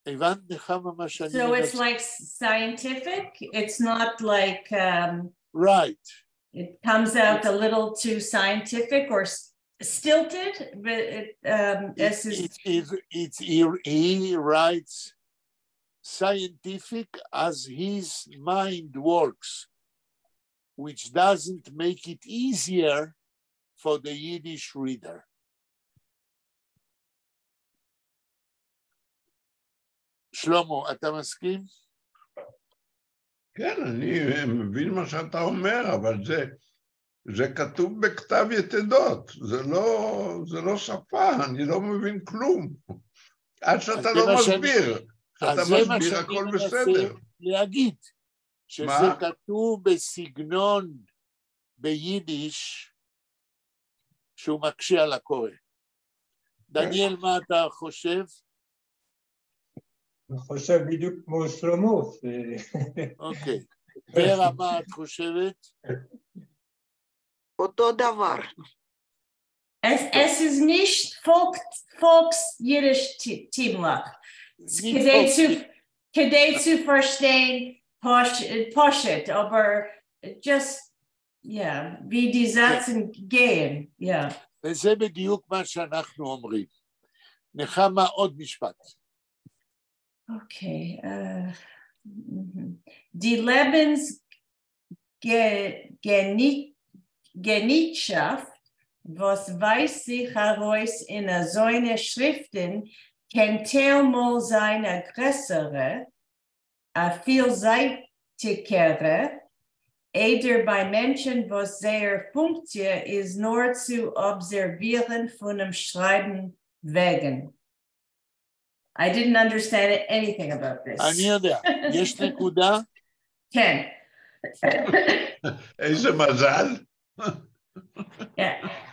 הבנת נחמה מה שאני So it's like scientific? It's not like... Right. It comes out a little too scientific or stilted, but it, it, it, it, it, he, he writes scientific as his mind works, which doesn't make it easier for the Yiddish reader. שלמה, אתה מסכים? כן, אני מבין מה שאתה אומר, אבל זה, זה כתוב בכתב יתדות, זה לא, זה לא שפה, אני לא מבין כלום. עד שאתה לא מסביר, כשאתה מסביר הכל בסדר. להגיד, שזה מה? כתוב בסגנון ביידיש שהוא מקשה על הקורא. דניאל, מה אתה חושב? אני חושב בדיוק כמו שלמה. אוקיי. ורה, מה את חושבת? אותו דבר. Es, es ist nicht Folk, Volks-Jiddisch-Timlach. כדי zu, כדי zu verstehen פשוט, aber just, yeah, wie die Sätze gehen, yeah. וזה בדיוק מה שאנחנו אומרים. נחמה, עוד משפט. Okay. Die Lebensgenitschaft, was weiß sich heraus in solchen Schriften, kann teilmal sein a größere, a vielseitigere, eider bei Menschen, was seine Funktion ist nur zu observieren von dem Schreiben wegen. I didn't understand anything about this. אני יודע. יש נקודה? כן. איזה מזל.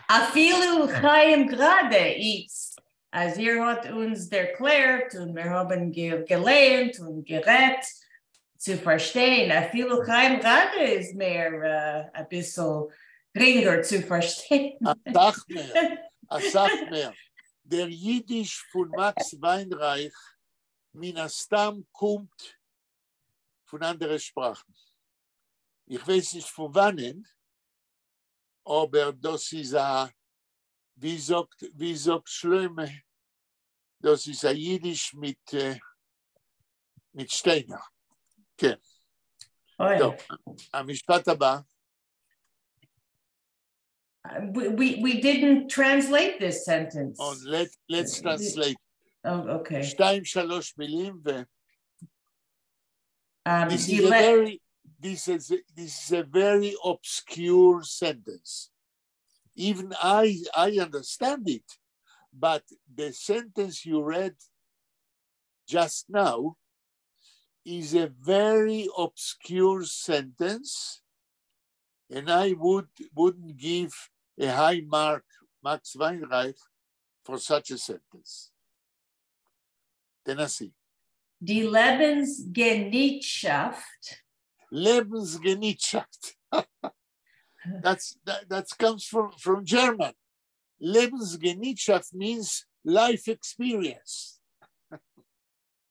אפילו חיים גראדה איצט, אז ער האָט אונדז דערקלערט און מיר האָבן געלייענט און גערעדט צו פֿאַרשטיין. אפילו חיים גראדה איז מער אַ ביסל גרינגער צו פֿאַרשטיין. אַ סך מער, אַ סך מער. דער ייִדיש פֿון מאַקס ווײַנרײַך מן הסתּם קומט פֿון אַנדערע שפּראַכן. איך ווייס נישט פֿון וואַנען, אָבער דאָס איז אַ, ווי זאָגט, ווי זאָגט שלמה, דאָס איז אַ ייִדיש מיט, מיט שטיינער. כן. אוי. טוב, המשפט הבא. We didn't translate this sentence. Oh, let's translate. Oh, okay. שתיים, שלוש מילים ו... This is a very, this is a, this is a very obscure sentence. Even I understand it, but the sentence you read just now is a very obscure sentence, and I wouldn't give a high mark, Max Weinreich, for such a sentence. תנסי. Die Lebensgenitschaft. Lebensgenitschaft. That comes from German. Lebensgenitschaft means life experience.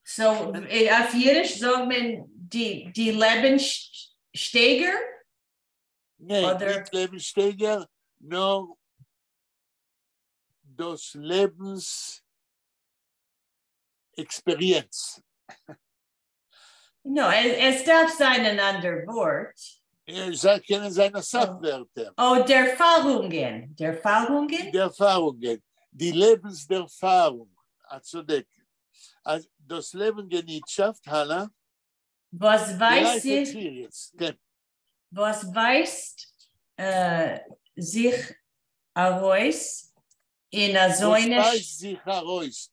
So, אויף ייִדיש זאָגט מען די, די לעבנסשטייגער? ניין, אָדער- נישט לעבנסשטייגער, נאָר דאָס לעבנס experience. No, עס, עס דאַרף זײַן אַן אַנדער וואָרט. זה קענען זײַן אַ סך ווערטער. Oh, דערפֿאַרונגען. דערפֿאַרונגען? דערפֿאַרונגען. די לעבנסדערפֿאַרונג. את צודקת. אז דאָס לעבן געניטשאַפֿט, הלאה. וואָס ווייס Life איך, experience, כן. וואָס ווײַזט זיך אַרויס אין אַזוינע וואָס ווײַזט זיך אַרויס?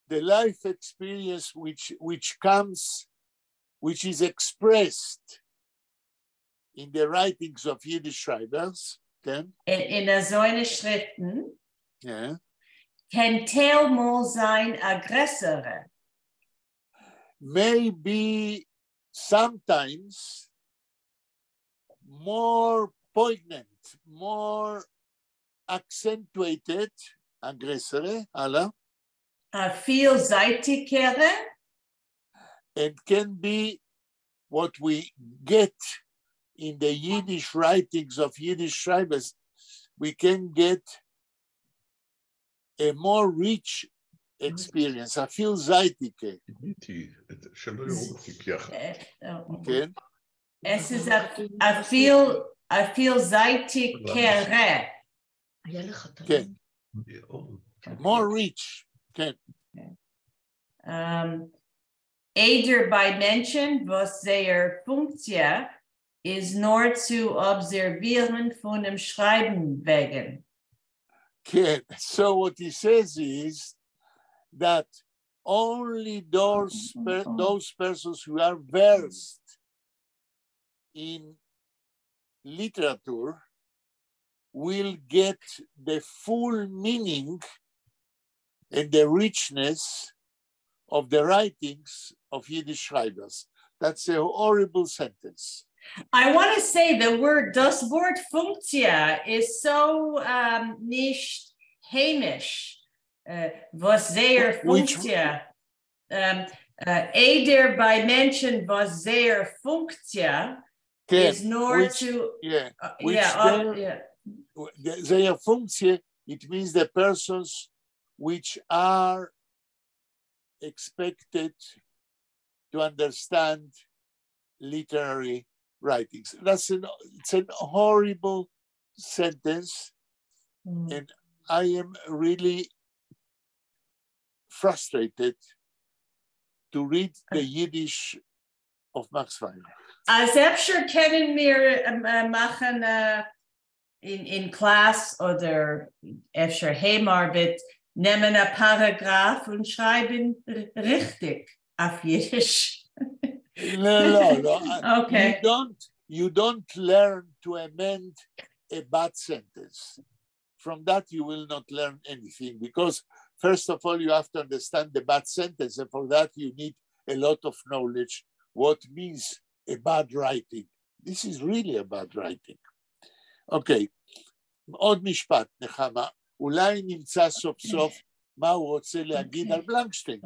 The life experience which comes, which is expressed in the writings of Yiddish שרײַבערס, כן? אין אַזוינע שריפֿטן, Yeah. קען טייל מאָל זײַן אַ גרעסערע. Maybe sometimes more poignant, more accentuated, אַ גרעסערע, הלאה. אַ פֿילזײַטיקערע. And can be what we get in the Yiddish writings of Yiddish שרײַבערס, we can get a more rich experience, אַ פֿילזײַטיקע. שלא יראו אותי ככה. כן? עס איז אַ פֿילזײַטיקערע. היה לך כן. More rich, כן. איידער בײַ מענטשן, וואָס זייער פֿונקציע איז נאָר צו אָבסערווירן פֿונעם שרײַבן וועגן. כן. So what he says is that only those persons who are versed in literature will get the full meaning and the richness of the writings of Yiddish שרײַבערס. That's a horrible sentence. I want to say the word, דאָס וואָרט פֿונקציע is so נישט היימיש. וואָס זייער פֿונקציע. איידער בײַ מענטשן, וואָס זייער פֿונקציע איז נאָר צו which זייער פֿונקציע, it means the persons which are expected to understand literary writings. It's an horrible sentence, and I am really frustrated to read the Yiddish of Max Weiner. אַז אפֿשר קענען מיר מאַכן אין class אָדער אפֿשר היימאַרבעט נעמען אַ פּאַראַגראַף און שרײַבן ריכטיק אויף ייִדיש. No. You don't learn to amend a bad sentence. From that you will not learn anything, because first of all, you have to understand the bad sentence, and for that you need a lot of knowledge what means a bad writing. This is really a bad writing. Okay, עוד משפט, נחמה. אולי נמצא סוף סוף מה הוא רוצה להגיד על בלנקשטיין,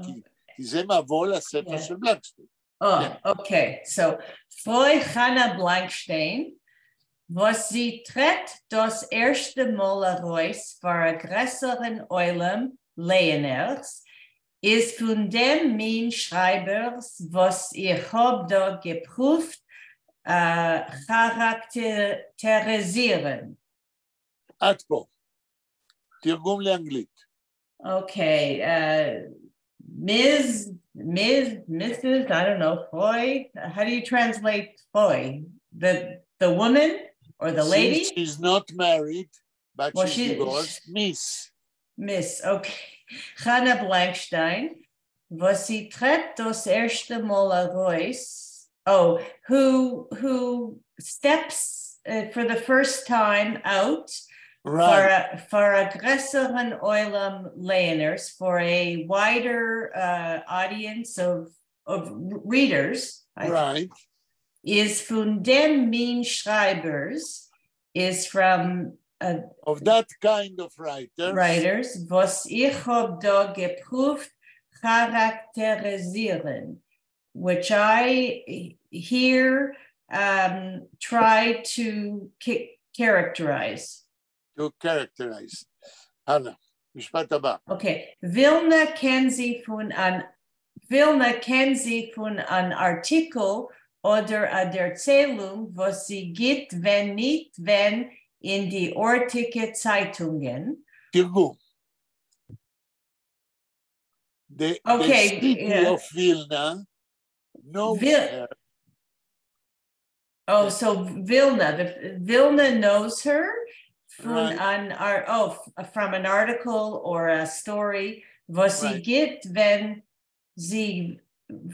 כי זה מבוא לספר של בלנקשטיין. Oh, okay. So, פֿרוי חנה בלנקשטיין, וואָס זי טרעט דאָס ערשטע מאָל אַרויס פֿאַר אַ גרעסערן עולם לייענערס, איז פֿון דעם מין שרײַבערס, וואָס איך האָב דאָ געפּרוּווט כאַראַקטעריזירן. עד פה. תרגום לאנגלית. Okay, Ms., Ms., Mrs., I don't know, פֿרוי, how do you translate פֿרוי? The woman or the lady? Since she's not married, but Well, she's divorced, Miss. Miss, okay. Hannah Blankstein, וואָס זי טרעט דאָס ערשטע מאָל אַרויס, oh, who steps for the first time out פֿאַר אַ גרעסערן עולם לייענערס, for a wider audience of readers, I איז פֿון דעם מין שרײַבערס, is from Of that kind of writers, writers, וואָס איך האָב דאָ געפּרוּווט כאַראַקטעריזירן, which I here try to characterize. To characterize. הלאה, משפט הבא. Okay, ווילנע קען זי פֿון אַן, ווילנע קען זי פֿון אַן אַרטיקל אָדער אַ דערציילונג, וואָס זי גיט, ווען ניט ווען, אין די אָרטיקע צײַטונגען. תרגום. The city of Vilna knows her. Oh, so Vilna, the Vilna knows her from Right. an ar- oh, from an article or a story. וואָס זי Right. גיט, ווען זי,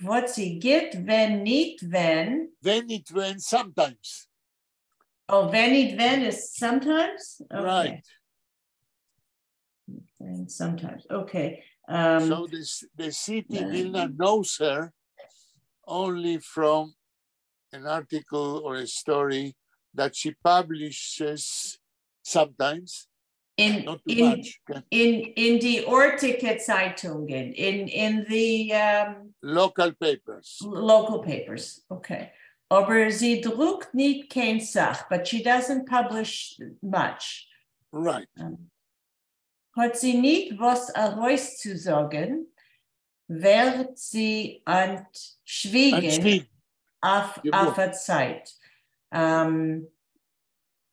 וואָס זי גיט, ווען ניט ווען. ווען ניט ווען, sometimes. Oh, ווען ניט ווען is sometimes? Okay. Right. And sometimes, okay. So this, the city yeah. Vilna knows her only from an article or a story that she publishes sometimes, In, not too in, much. okay? אין די אָרטיקע צײַטונגען, in the Local papers. local papers, okay. אָבער זי דרוקט ניט קיין סך, but she doesn't publish much. Right. האָט זי ניט וואָס אַרויסצוזאָגן, ווערט זי אַנטשוויגן אַנטשוויגן. אויף, געוואָרן. אויף אַ צײַט.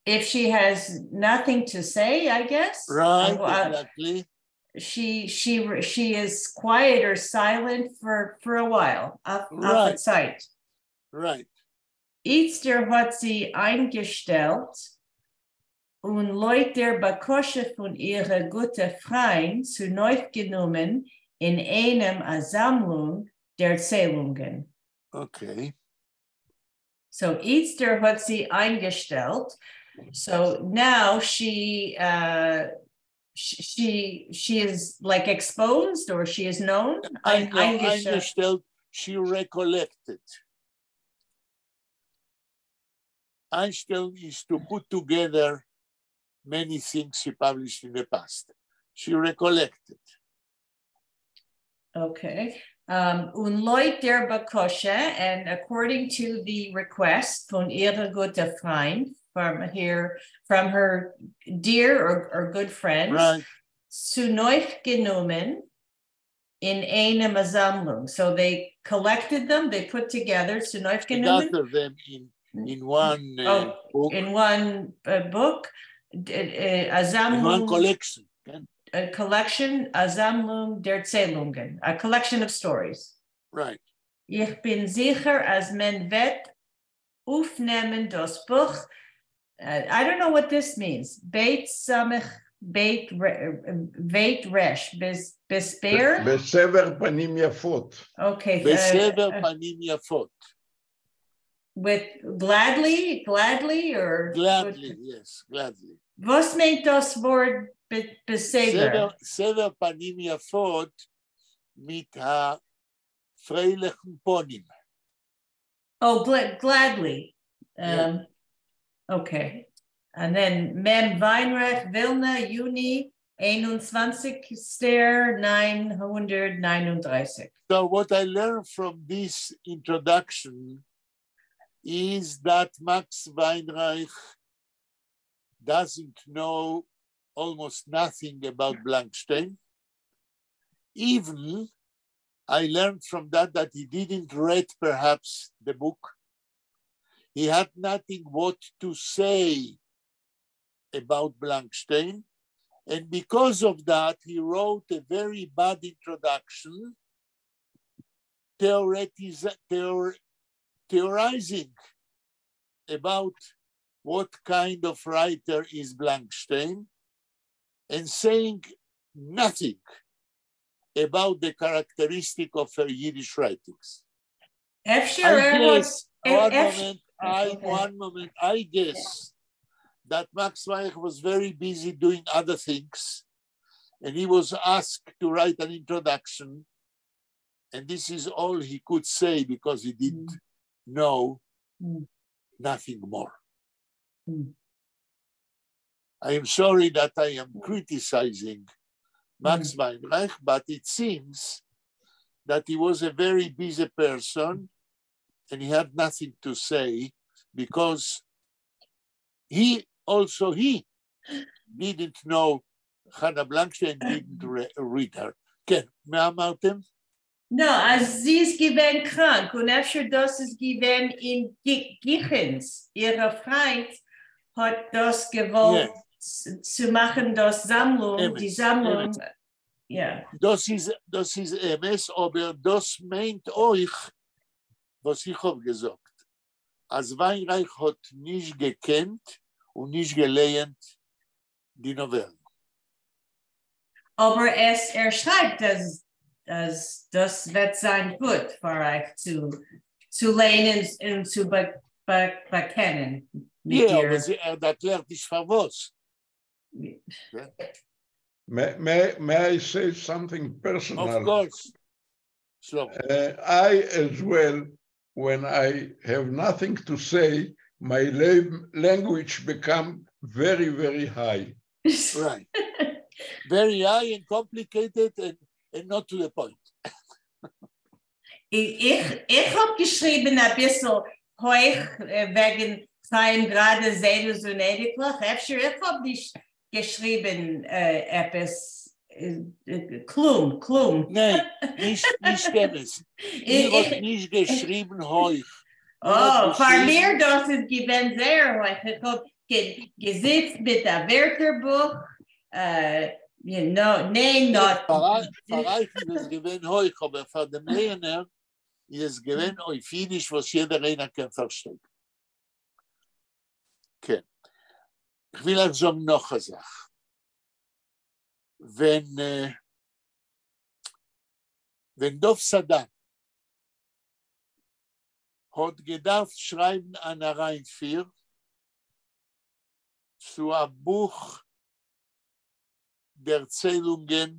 If she has nothing to say, I guess. Right, exactly. She is quiet or silent for a while, אויף, אויף אַ Right. צײַט. Right. איצטער האָט זי אײַנגעשטעלט און לויט דער בקשה פֿון אירע גוטע פֿרײַנד צונויפֿגענומען אין איינעם אַ זאַמלונג דערציילונגען. Okay. So איצטער האָט זי אײַנגעשטעלט. So now she is like exposed or she is known. I know, אײַנגעשטעלט. אײַנגעשטעלט, she recollected. אײַנשטעלן is to put together many things she published in the past. She recollected. Okay. און לויט דער בקשה, and according to the request פֿון אירע גוטע פֿרײַנד, from here, from her dear or good friends, Right. צונויפֿגענומען אין איינעם אַ זאַמלונג. So they collected them, they put together, צונויפֿגענומען. Gathered them in one Oh, book. In one book, a In one זאַמלונג, collection. כן? A collection, אַ זאַמלונג דערציילונגען, a collection of stories. Right. איך בין זיכער, אַז מען וועט אויפֿנעמען דאָס בוך. I don't know what this means. בית סמך, בית בית ריש, בסבר? בסבר פנים יפות. Okay. בסבר פנים יפות. With gladly, gladly or? Gladly, yes, gladly. וואָס מיינט דאָס וואָרט בסבר? סבר פנים יפות מיט אַ פֿריילעכן פּנים. Oh, gladly. Yeah. Okay. And then Mem Weinreich, Vilna, יוני, 21. 939. So what I learned from this introduction is that Max Weinreich doesn't know almost nothing about Blankstein. Even I learned from that that he didn't read perhaps the book. He had nothing what to say about Blankstein. And because of that, he wrote a very bad introduction, theorizing about what kind of writer is Blankstein and saying nothing about the characteristic of her Yiddish writings. אפשר I ער האָט guess, one אפשר moment, I, Okay. one moment, I guess that Max Weinreich was very busy doing other things, and he was asked to write an introduction, and this is all he could say because he didn't know nothing more. I am sorry that I am criticizing Max Weinreich, but it seems that he was a very busy person and he had nothing to say because he also he didn't know Hannah Blankstein, didn't read her. כן, מה אמרתם? No, אַז זי איז געווען קראַנק און אפשר דאָס איז געווען אין גיכנס. אירע פֿרײַנד האָט דאָס געוואָלט צו מאַכן, דאָס זאַמלונג, אמת, די זאַמלונג. Yeah. דאָס איז אמת, אָבער דאָס מיינט אויך, וואָס איך האָב געזאָגט. אַז ווײַנרײַך האָט נישט געקענט און נישט געלייענט די נאָוועלן. אָבער עס, ער שרײַבט, אַז, אַז דאָס וועט זײַן גוט פֿאַר אײַך צו, צו לייענען און צו באַקענען מיט איר. יא, אבער ער דערקלערט נישט פארוואס. May, may I say something personal? Of course. שלמה. I as well, when I have nothing to say, my language become very, very high. Right. Very high and complicated and, and not to the point. איך, איך האָב געשריבן אַ ביסל הויך וועגן חיים גראַדע זיידעס און אייניקלעך. אפֿשר איך האָב נישט געשריבן עפּעס כּלום, כּלום. ניין, נישט, נישט אמת. איר האָט נישט געשריבן הויך. אָ, פֿאַר מיר דאָס איז געווען זייער הויך. איך האָב געזיצט מיט אַ ווערטערבוך. You know, ניין, not. פֿאַר אײַך איז עס געווען הויך, אָבער פֿאַר דעם לייענער איז עס געווען אויף ייִדיש, וואָס יעדער איינער קען פֿאַרשטיין. כן. איך וויל אײַך זאָגן נאָך אַ זאַך. ווען, ווען דובֿ סדן האָט געדאַרפֿט שרײַבן אַן אַרײַנפֿיר צו אַ בוך דערציילונגען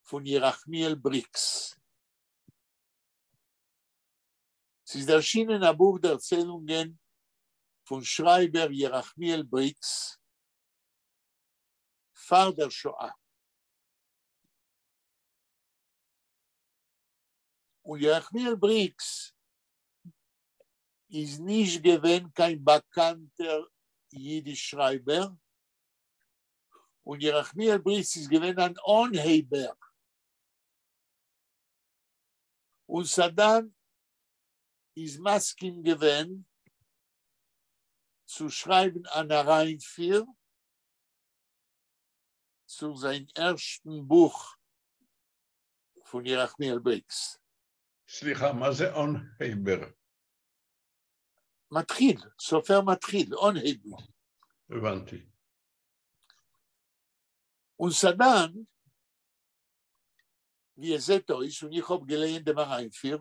פֿון ירחמיאל בריקס. ס'איז דערשינען אַ בוך דערציילונגען פֿון שרײַבער ירחמיאל בריקס פֿאַר דער שואה. און ירחמיאל בריקס איז נישט געווען קיין באַקאַנטער ייִדיש-שרײַבער, און ירחמיאל בריקס איז געווען אַן אָנהייבער. און סדן איז מסכּים געווען צו שרײַבן אַן אַרײַנפֿיר צו זײַן ערשטן בוך פֿון ירחמיאל בריקס. סליחה, מה זה אָנהייבער? מתחיל, סופר מתחיל, אָנהייבן. הבנתי. און סדן, ווי עס זעט אויס, און איך האָב געלייענט דעם אַרײַנפֿיר,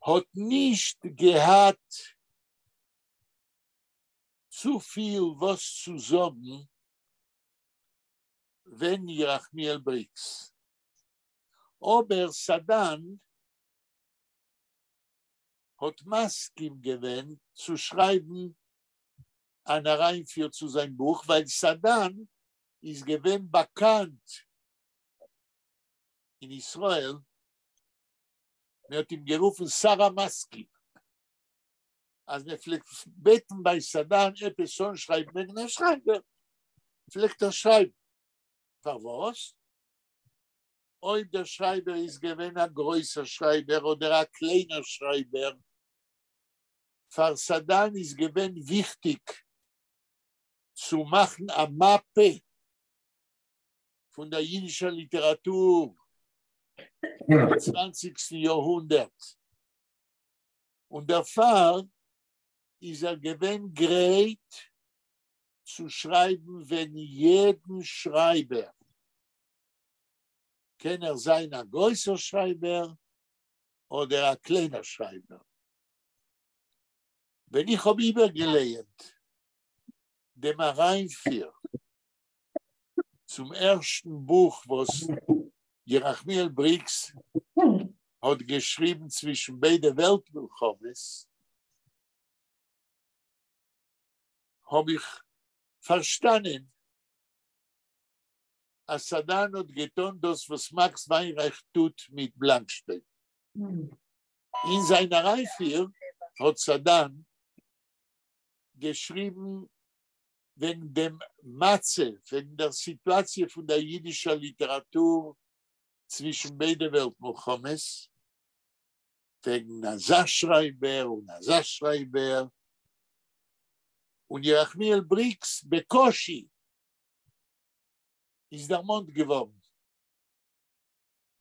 האָט נישט געהאַט צו פֿיל וואָס צו זאָגן וועגן ירחמיאל בריקס. אָבער סדן האָט מסכּים געווען צו שרײַבן אַן אַרײַנפֿיר צו זײַן בוך, ווײַל סדן איז געווען באַקאַנט אין ישׂראל, מע האָט אים גערופֿן שר המשׂכּים, אַז מע פֿלעגט בעטן בײַ סדן עפּעס אָנשרײַבן וועגן אַ שרײַבער, פֿלעגט ער שרײַבן. פֿאַר וואָס? אויב דער שרײַבער איז געווען אַ גרויסער שרײַבער אָדער אַ קליינער שרײַבער, פֿאַר סדן איז געווען וויכטיק צו מאַכן אַ מאַפּע פֿון דער ייִדישער ליטעראַטור אין צוואַנציקסטן יאָרהונדערט, און דערפֿאַר איז ער געווען גרייט צו שרײַבן וועגן יעדן שרײַבער. קען ער זײַן אַ גרויסער שרײַבער אָדער אַ קליינער שרײַבער. ווען איך האָב איבערגעלייענט דעם אַרײַנפֿיר צום ערשטן בוך, וואָס ירחמיאל בריקס האָט געשריבן צווישן ביידע וועלט-מלחמות, האָב איך פֿאַרשטאַנען, אַז סדן האָט געטאָן דאָס, וואָס מאַקס ווײַנרײַך טוט מיט בלאַנקשטיין. אין זײַן אַרײַנפֿיר האָט סדן געשריבן וועגן דעם מצבֿ, וועגן דער סיטואַציע פֿון דער ייִדישער ליטעראַטור צווישן ביידע וועלט-מלחמות, וועגן אַזאַ שרײַבער און אַזאַ שרײַבער, און ירחמיאל בריקס בקושי איז דערמאָנט געוואָרן.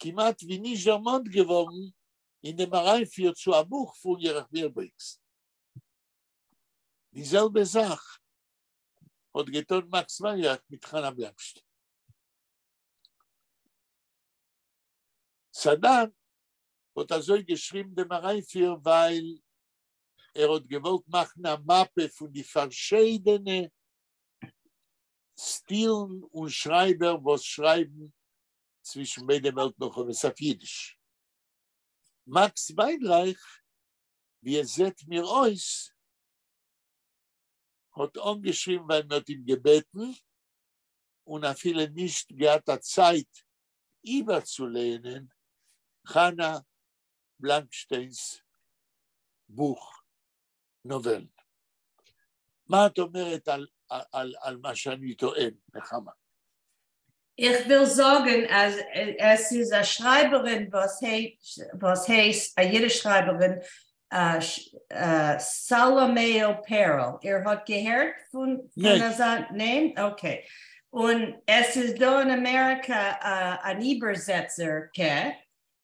כּמעט ווי נישט דערמאָנט געוואָרן. אין דעם אַרײַנפֿיר צו אַ בוך פֿון ירחמיאל בריגס. די זעלבע זאַך האָט געטאָן מאַקס ווײַנרײַך מיט חנה בלאַנקשטיין. סדן האָט אַזוי געשריבן דעם אַרײַנפֿיר, ווײַל ער האָט געוואָלט מאַכן אַ מאַפּע פֿון די פֿאַרשיידענע סטילן און שרײַבער וואָס שרײַבן צווישן ביידע וועלט-מלחמות אויף ייִדיש. מאַקס ווײַנרײַך, ווי עס זעט מיר אויס, האָט אָנגעשריבן ווײַל מע האָט אים געבעטן און אַפֿילו נישט געהאַט אַ צײַט איבערצולייענען חנה בלאַנקשטיינס בוך נאָוועלן. מה את אומרת על, על, על מה שאני טוען, נחמה? איך וויל זאָגן, אַז עס איז אַ שרײַבערין, וואָס הייסט, וואָס הייסט אַ ייִדיש שרײַבערין, סאַלאָמעע פּערל. איר האָט געהערט פֿון, פֿון ניין. אַזאַ ניין? Okay. און עס איז דאָ אין אַמעריקע אַן איבערזעצערקע.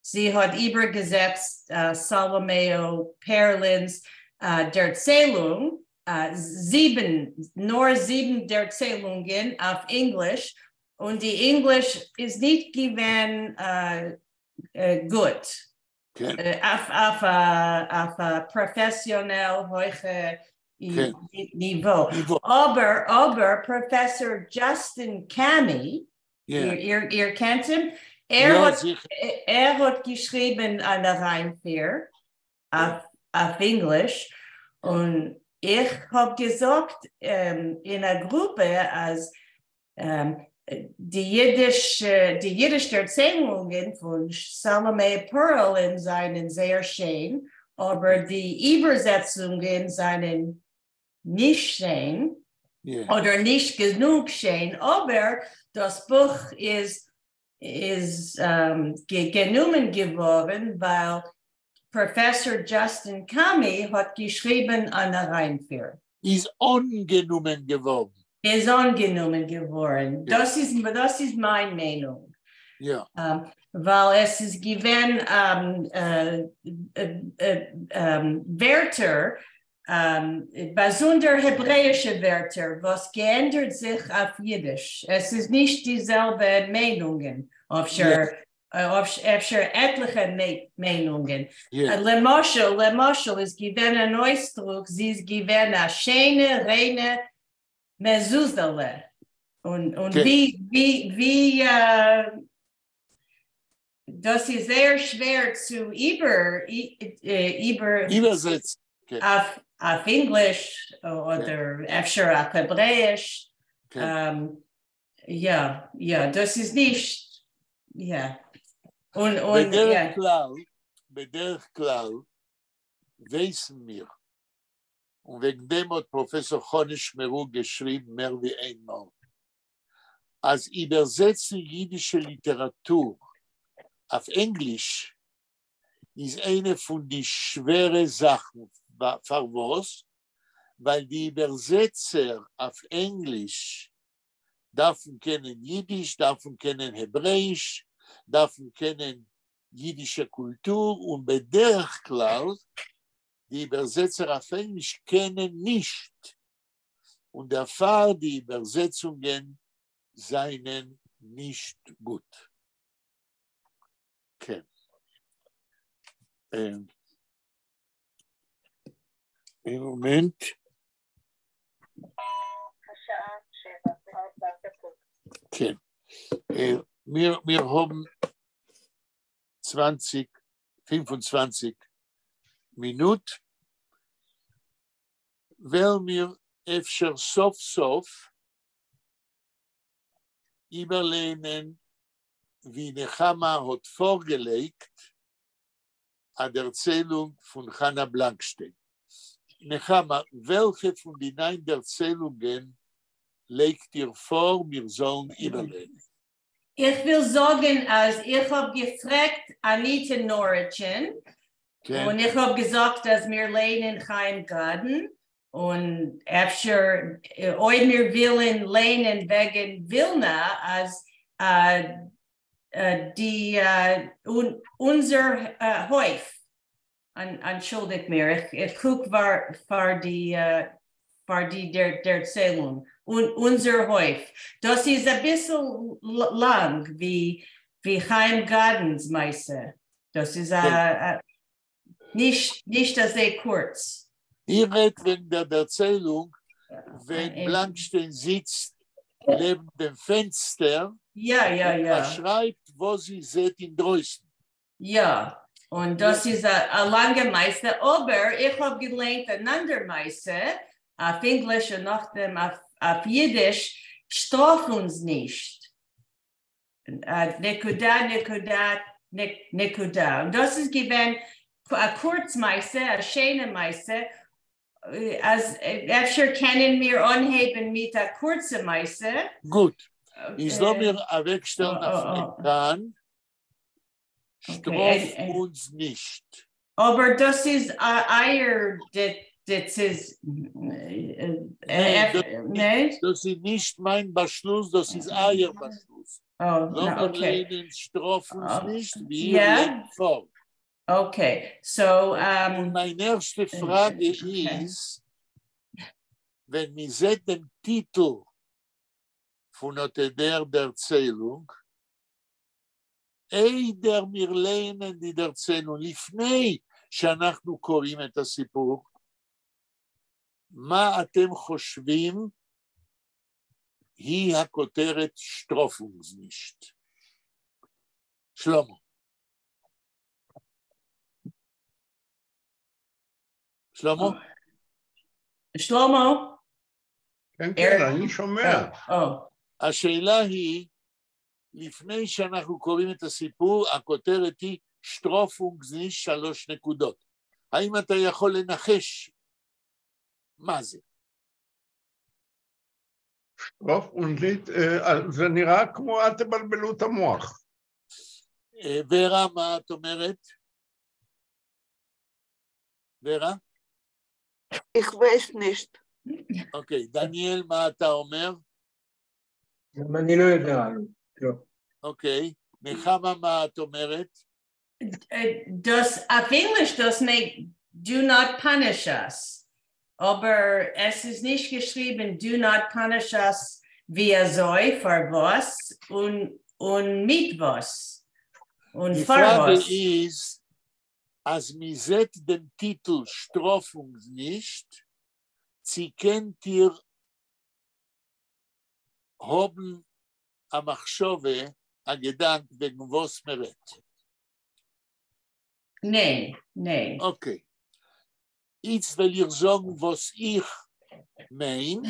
זי האָט איבערגעזעצט סאַלאָמעע פּערלינס דערציילונג, זיבן, נאָר זיבן דערציילונגען אויף ענגליש, און די ענגליש איז נישט געווען גוט. כן. אויף, אויף אַ, אויף אַ פּראָפֿעסיאָנעל הויכע כן. ניוואָ. ניוואָ. אָבער, אָבער פּראָפֿעסאָר דזשאסטין קאַמי, Yeah. איר, איר, איר קענט אים? ער יאָ, האָט, זיכער. ער האָט געשריבן אַן אַרײַנפֿיר אויף, אויף ענגליש און איך האָב געזאָגט אין אַ גרופּע, אַז די ייִדיש, די ייִדיש דערציילונגען פֿון סאַלאָמעע פּערלען זײַנען זייער שיין, אָבער די איבערזעצונגען זײַנען נישט שיין אָדער נישט גענוג שיין, אָבער דאָס בוך איז, איז גענומען געוואָרן, ווײַל פּראָפֿעסאָר דזשאסטין קאַמי האָט געשריבן אַן אַרײַנפֿיר. איז אָנגענומען געוואָרן. איז אָנגענומען געוואָרן. יאָ. דאָס איז, דאָס איז מײַן מיינונג. יאָ. ווײַל עס איז געווען ווערטער, באַזונדער העברעיִשע ווערטער, וואָס געענדערט זיך אויף ייִדיש. עס איז נישט די זעלבע מיינונגען, אפֿשר, אפֿשר עטלעכע מיינונגען. למשל, למשל איז געווען אַן אויסדרוק, זי איז געווען אַ שיינע, ריינע מזוזהלע. און, און ווי, ווי, ווי, דאָס איז זייער שווער צו איבער, איבער איבערזעצן. כן. אויף, אויף ענגליש אָדער אפֿשר אויף העברעיִש. כן. יאָ, יאָ, דאָס איז נישט, יאָ. און, און, בדרך יאָ. כּלל, בדרך כּלל ווייסן מיר, און וועגן דעם האָט פּראָפֿעסאָר חנה שמערוק געשריבן מער ווי איין מאָל, אַז איבערזעצן ייִדישע ליטעראַטור אויף ענגליש איז איינע פֿון די שווערע זאַכן. פֿאַר וואָס? ווײַל די איבערזעצער אויף ענגליש דאַרפֿן קענען ייִדיש, דאַרפֿן קענען העברעיִש, דאַרפֿן קענען ייִדישע קולטור און בדרך כּלל די איבערזעצער אויף ענגליש קענען נישט. און דערפֿאַר די איבערזעצונגען זײַנען נישט גוט. כן. איין מאָמענט. השעה 7:04. כן. מיר, מיר האָבן 20, 25 מינוט. וועלן מיר אפֿשר סוף-סוף איבערלייענען, ווי נחמה האָט פֿאָרגעלייגט, אַ דערציילונג פֿון חנה בלאַנקשטיין. נחמה, וועלכע פֿון די נײַן דערציילונגען לייגט איר פֿאָר, מיר זאָלן איבערלייענען? איך וויל זאָגן, אַז איך האָב געפֿרעגט אַניטאַ נאָריטשען און איך האָב געזאָגט, אַז מיר לייענען חיים גראַדען און אפֿשר, אויב מיר ווילן לייענען וועגן ווילנע, אַז די, אונדזער הויף. אַנטשולדיקט מיר, איך קוק פֿאַר די פֿאַר די דערציילונג, אונדזער הויף. דאָס איז אַ ביסל לאַנג ווי חיים גאַדענס מעשׂה. דאָס איז אַ נישט אַזוי קורץ. איר רעדט וועגן דער דערציילונג, ווען בלאַנקשטיין זיצט לעבן דעם פֿענצטער און באַשרײַבט וואָס זי זעט אין דרויסן. יא, און דאס איז א לאנגע מעשה, אבער איך האב געליינט אן אנדער מעשה אויף ענגליש און נאכדעם אויף אידיש, שטראף אונז נישט, נקודה נקודה נקודה, און דאס איז געווען א קורץ מעשה, א שיינע מעשה, אז אפשר קענען מיר אנהייבן מיט א קורצע מעשה. גוט, איז לאמיר אוועקשטעלן אויפן עקראן. שטראף אונז נישט. אבער דאס איז אייער דעציז. ניין, דאס איז נישט מיין באשלוס, דאס איז אייער באשלוס. לאמיר ליינען שטראף אונז נישט ווי איר לייגט פאר. אקעי, סאו. און מיין ערשטע פראגע איז, ווען מען זעט דעם טיטל פון אט דער דערציילונג, איידער מיר לייענען די דערציילונג, לפני שאנחנו קוראים את הסיפור, מה אתם חושבים היא הכותרת שטראף אונז נישט? שלמה. שלמה? שלמה? כן, כן, אני שומע. השאלה היא, לפני שאנחנו קוראים את הסיפור, הכותרת היא שטראף אונז נישט שלוש נקודות. האם אתה יכול לנחש מה זה? שטראף אונז נישט, זה נראה כמו אל תבלבלו את המוח. ורה, מה את אומרת? ורה? איך ווייס נישט. אוקיי, דניאל, מה אתה אומר? גם אני לא יודע. לא. אוקיי, נחמה, מה את אומרת? דאָס, אויף ענגליש, דאָס מיינט do not punish us. אָבער עס איז נישט געשריבן do not punish us ווי אַזוי, פֿאַר וואָס און מיט וואָס. און די פֿאַר פֿראַגע וואָס. איז, אַז מע זעט דעם טיטל שטראף אונז נישט, צי קענט איר האבן א מחשבה, א געדאנק וועגן וואס מען רעדט? ניין, ניין. אקעי. איצט וועל איך זאגן וואס איך מיין,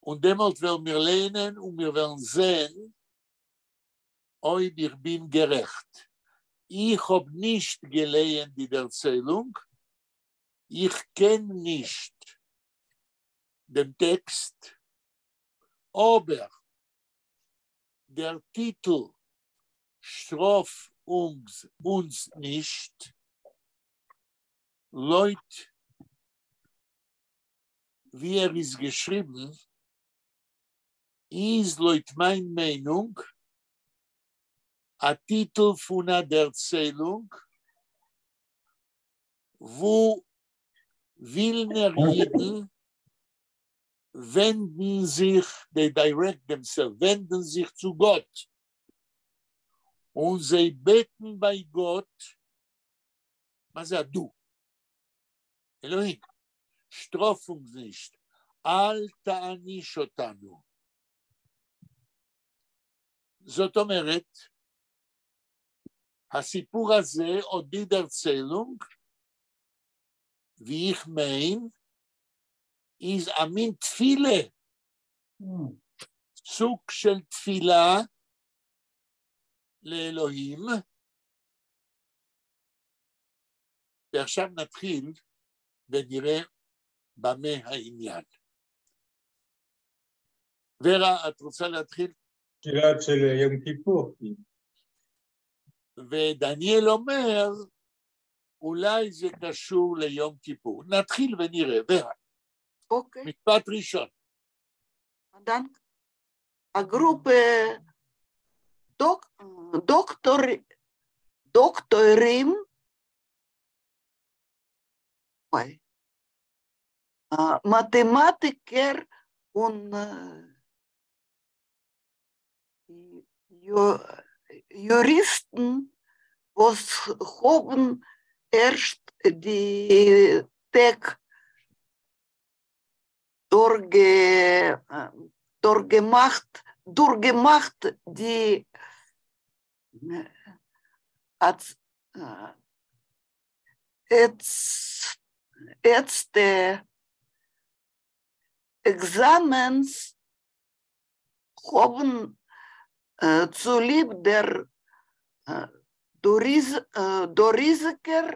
און דעמאלט וועלן מיר לייענען און מיר וועלן זען אויב איך בין גערעכט. איך האב נישט געלייענט די דערציילונג, איך קען נישט דעם טעקסט, אבער דער טיטל שטראף אונז נישט, לויט ווי ער איז געשריבן, איז לויט מיין מיינונג א טיטל פון א דערציילונג, וואו ווילנער יידן ווענדן זיך, they direct themselves, ווענדן זיך צו גאט, און זיי בעטן ביי גאט, מה זה הדו? אלוהים, שטראף אונז נישט, אל תעניש אותנו. זאת אומרת, הסיפור הזה, אט די דערציילונג, ווי איך מיין, איז א מין תפילה, סוג של תפילה לאלוהים. ועכשיו נתחיל ונראה במה העניין. ורה, את רוצה להתחיל? תפילה של יום כיפור. ודניאל אומר, אולי זה קשור ליום כיפור. נתחיל ונראה. ורה. אוקיי. משפט ראשון. דאַנק. אַ גרופּע דאָק, דאָקטאָר, דאָקטוירים. אוי, מאַטעמאַטיקער און יוריסטן, וואָס האָבן ערשט די טעג דורכגעמאַכט דורכגעמאַכט די לעצטע עקזאַמענס האָבן צוליב דער דאָזיקער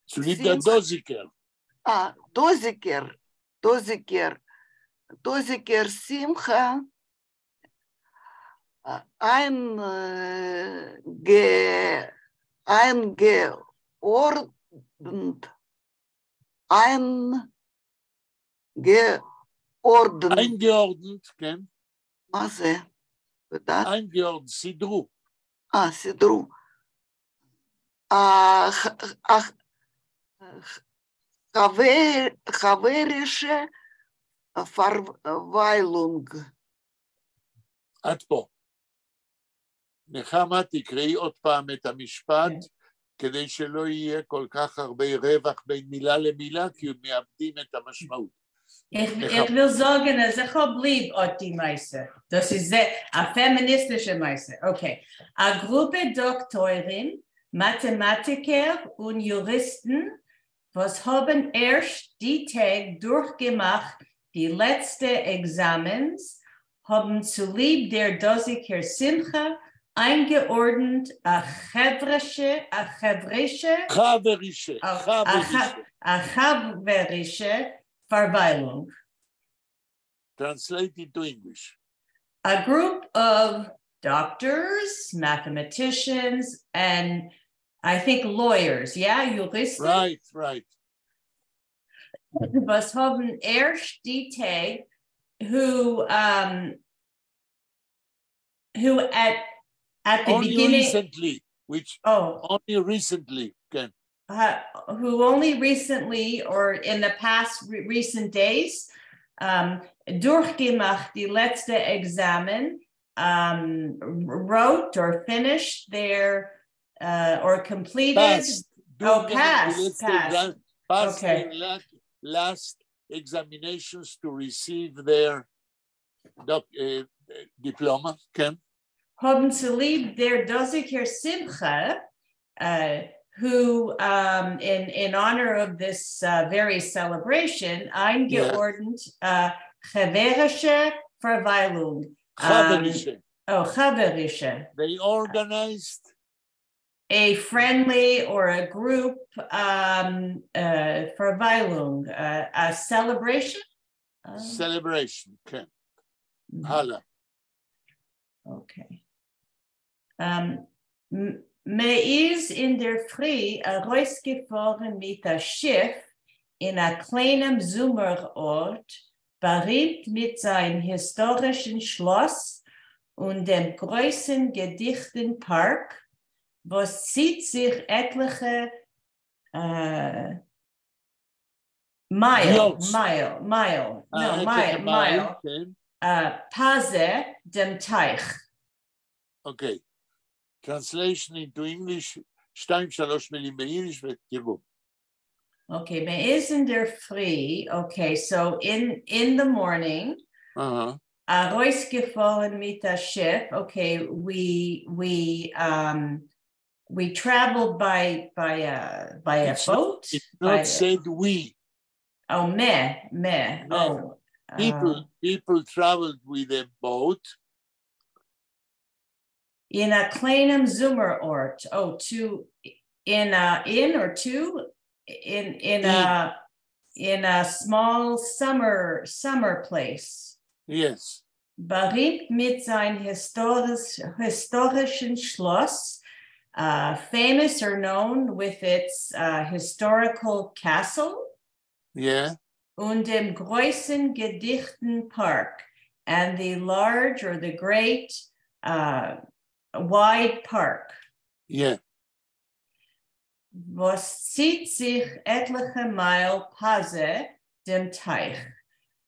צוליב דער דאָזיקער. אַ, דאָזיקער, דאָזיקער, דאָזיקער שׂימחה אײַנגעאָרדנט אײַנגעאָרדנט. אײַנגעאָרדנט, כן. מה זה? יודעת? אײַנגעאָרדנט, סידרו. אה, סידרו. אַ חבֿרישע פֿאַרווײַלונג. עד פה. נחמה, תקראי עוד פעם את המשפט, כדי שלא יהיה כל כך הרבה רווח בין מילה למילה, כי מאבדים את המשמעות. איך וויל זאָגן, אַז איך האָב ליב אָט די מעשׂה. דאָס איז אַ פֿעמיניסטישע מעשׂה. Okay. אַ גרופּע דאָקטוירים, מאַטעמאַטיקער און יוריסטן, וואָס האָבן ערשט די טעג דורכגעמאַכט די לעצטע עקזאַמענס, האָבן צוליב דער דאָזיקער שׂימחה אײַנגעאָרדנט אַ חבֿרישע אַ חבֿרישע חבֿרישע אַ חבֿרישע פֿאַרווײַלונג. Translate into English. A group of doctors, mathematicians, and I think lawyers, yeah, יוריסטן? Right. וואָס האָבן ערשט די טעג who at the only beginning recently, which oh only recently, כן. Who only recently or in the past recent days דורכגעמאַכט די לעצטע עקזאַמען, wrote or finished their or completed Passed. Oh, passed, passed, passed Okay. their last examinations to receive their diploma, כן? האָבן צוליב דער דאָזיקער שׂימחה, who in honor of this very celebration, אײַנגעאָרדנט חבֿרישע פֿאַרווײַלונג. חבֿרישע. Oh, חבֿרישע. They organized a friendly or a group פֿאַרווײַלונג, a celebration? Celebration, כן. הלאה. Okay. מע איז אין דער פֿרי אַרויסגעפֿאָרן מיט אַ שיף אין אַ קליינעם זומעראָרט, באַרימט מיט זײַן היסטאָרישן שלאָס און דעם גרויסן געדיכטן פּאַרק, וואָס ציט זיך עטלעכע מײַל, מײַל, no, מײַל, מײַל, פּאַזע דעם טײַך. Okay. Translation into English, שתיים, שלוש מילים ביידיש ותרגום. Okay, מע איז אין דער פֿרי, okay, so in the morning, אַרויסגעפֿאָרן מיט אַ שיף, okay, we traveled by a It's boat. It's not said we. Oh, מע, מע, oh. People traveled with a boat. אין אַ קליינעם זומעראָרט. Oh, to in or to in a small summer place. Yes. באַרימט מיט זײַן היסטאָרישן שלאָס, famous or known with its historical castle. און דעם גרויסן געדיכטן פּאַרק and the large or the great wide park. וואָס ציט זיך עטלעכע מײַל פּאַזע דעם טײַך,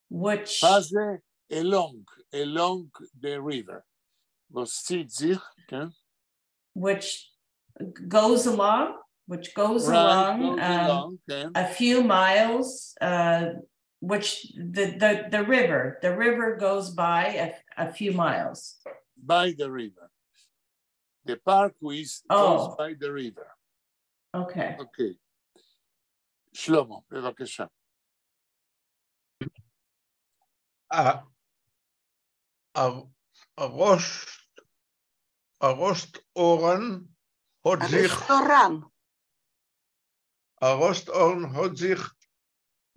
which פּאַזע along, along the river. וואָס ציט זיך, כן? which goes along, which goes Right, along, goes along, כן. a few miles, which the river, the river goes by a few miles. By the river. The parkway goes Oh. by the river. Okay. אוקיי. שלמה, בבקשה. אַ רעסטאָראַן האָט זיך רעסטאָראַן. אַ רעסטאָראַן האָט זיך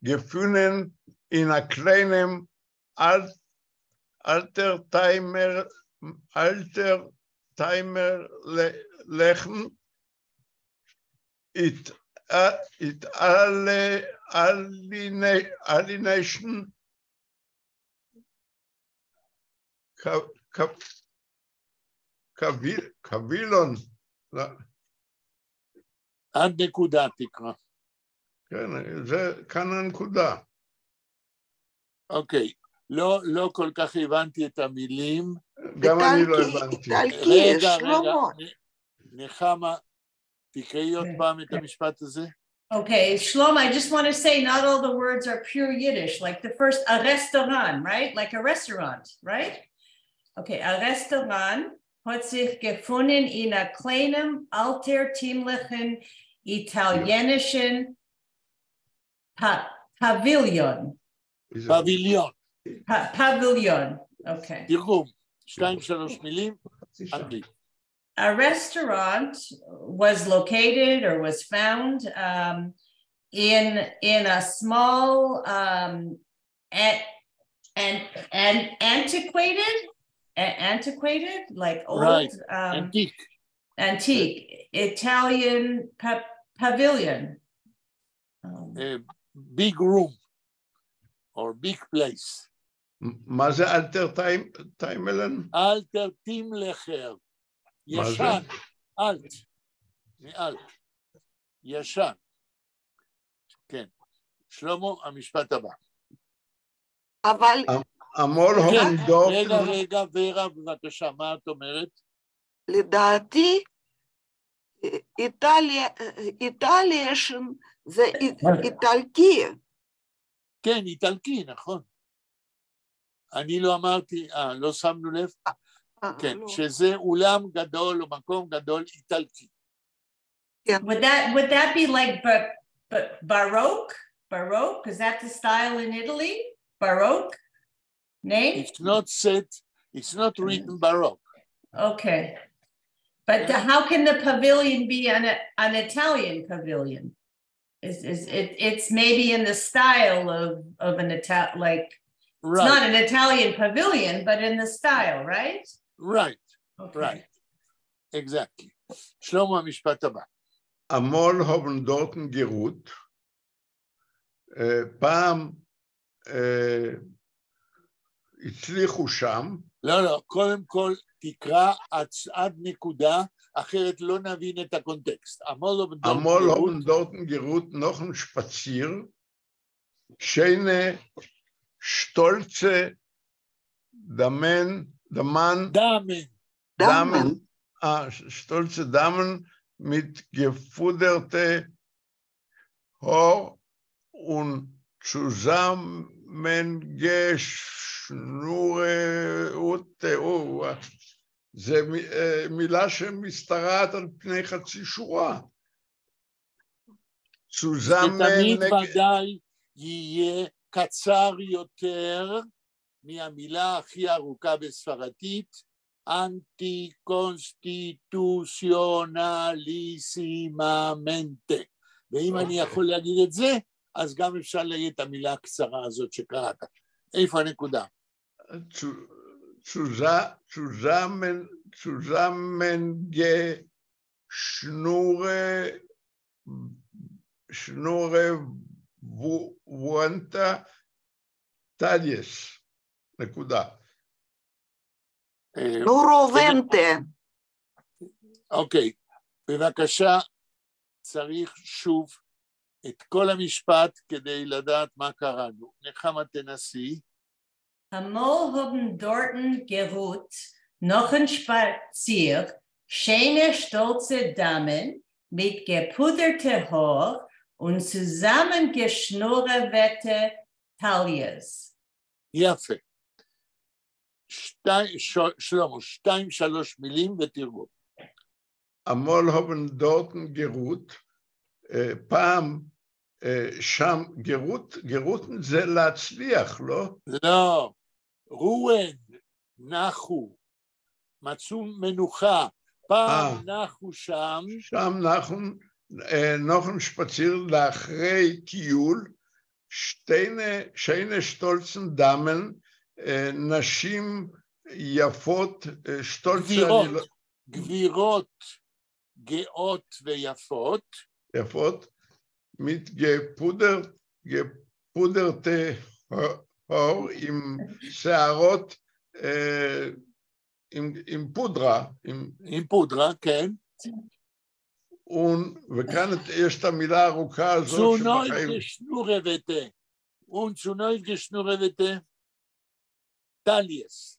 געפֿונען אין אַ קליינעם אַלטערטיימלעכן איטאַליענישן פּאַווילאָן. עד נקודה תקרא. כן, זה כאן הנקודה. אוקיי, לא, לא כל כך הבנתי את המילים. גם אני לא איטלקי, הבנתי. איטלקי, רגע, רגע, שלמה. נחמה, תקראי עוד פעם את המשפט הזה. Okay, Shlomo, I just want to say not all the words are pure Yiddish. Like the first, a restaurant, right? Like a restaurant, right? Okay, אַ רעסטאָראַן האָט זיך געפֿונען אין אַ קליינעם אַלטערטיימלעכן איטאַליענישן פּאַוויליאָן. פּאַוויליאָן. פּאַוויליאָן, okay. תרגום, שתיים שלוש מילים, אנגלית. A restaurant was located or was found in a small and antiquated, like old, Right. Antique. antique Italian pavilion. A big room or big place. מה זה אַלטערטיימלען? אַלטערטיימלעכער. מה זה? ישן, אַלט, מאַלט, ישן. כן. שלמה, המשפט הבא. אבל אַמאָל כן, האָבן דאָרט רגע, רגע, ורה, בבקשה, מה את אומרת? לדעתי, איטליה, איטאַליענישן זה איטלקי. כן, איטלקי, נכון. אני לא אמרתי, לא שמנו לב? כן, לא. שזה אולם גדול או מקום גדול איטלקי. Would that be like Baroque? Baroque? Is that the style in Italy? Baroque? Name? It's not said, it's not written Baroque. Okay. But how can the pavilion be an Italian pavilion? It's maybe in the style of an like it's not an Italian pavilion, but in the style, right? Right, Okay. right. Exactly. שלמה, המשפט הבא. אַמאָל האָבן דאָרטן גערוט, פעם הצליחו שם. לא, לא, קודם כל תקרא עד נקודה, אחרת לא נבין את הקונטקסט. אַמאָל האָבן דאָרטן אַמאָל גערוט. האָבן דאָרטן גערוט נאָכן שפּאַציר, שיינע, שטאָלצע, דאַמען, דאַמען, דאַמען. דאַמען, שטאָלצע דאַמען מיט געפּודערטע האָר און צוזאַמענגעשנורעטע, זה מילה שמשתרעת על פני חצי שורה. זה תמיד ודאי יהיה קצר יותר מהמילה הכי ארוכה בספרדית, anticonstitucionalísimamente. ואם אני יכול להגיד את זה, אז גם אפשר להגיד את המילה הקצרה הזאת שקראת. איפה הנקודה? צוזאַמענגעשנורע, שנורע וונטה טליאס, נקודה. נורובנטה. אוקיי, בבקשה, צריך שוב את כל המשפט כדי לדעת מה קראנו. נחמה תנסי. אַמאָל האָבן דאָרטן גערוט נאָכן שפּאַציר שיינע שטאָלצע דאַמען מיט געפּודערטע האָר און צוזאַמענגעשנורעוועטע טאַליעס. יפה. שתי, שלמה, שתיים שלוש מילים ותרגום. אַמאָל האָבן דאָרטן גערוט, פעם שם גערוט, גערוטן זה להצליח, לא? לא, רוען, נחו, מצאו מנוחה, פעם נחו שם. שם נחו, נאָכן שפּאַציר לאחרי טיול, שיינע שטאָלצן דאַמען, נשים יפות, שטאָלצע... גבירות, גבירות גאות ויפות. יפות, מיט געפּודערטע האָר עם שערות, עם פודרה. עם פודרה, כן. וכאן יש את המילה הארוכה הזאת שבחיים... צונויפגעשנורעוועטע. און צונויפגעשנורעוועטע טאַליעס.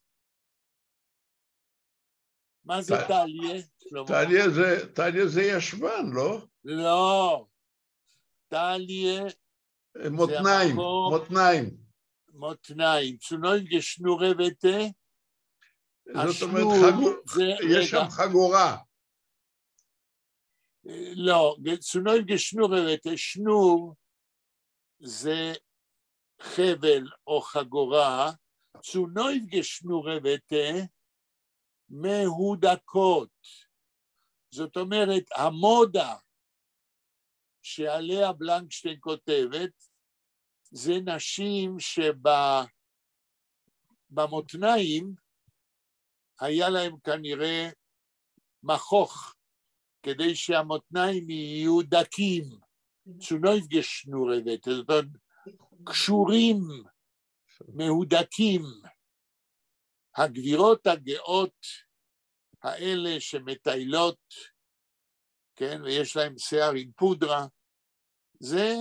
מה זה טליה? טליה זה ישבן, לא? לא. טליה... מותניים, מותניים. מותניים. צונויפגעשנורעוועטע. זאת אומרת, יש שם חגורה. לא, צונויפגעשנורעוועטע, שנור זה חבל או חגורה, צונויפגעשנורעוועטע מהודקות. זאת אומרת, המודה שעליה בלנקשטיין כותבת, זה נשים שבמותניים היה להם כנראה מחוך, כדי שהמותניים יהיו דקים, צונויפגעשנורעוועטע, זאת אומרת, קשורים, מהודקים. הגבירות הגאות האלה שמטיילות, כן, ויש להם שיער עם פודרה, זה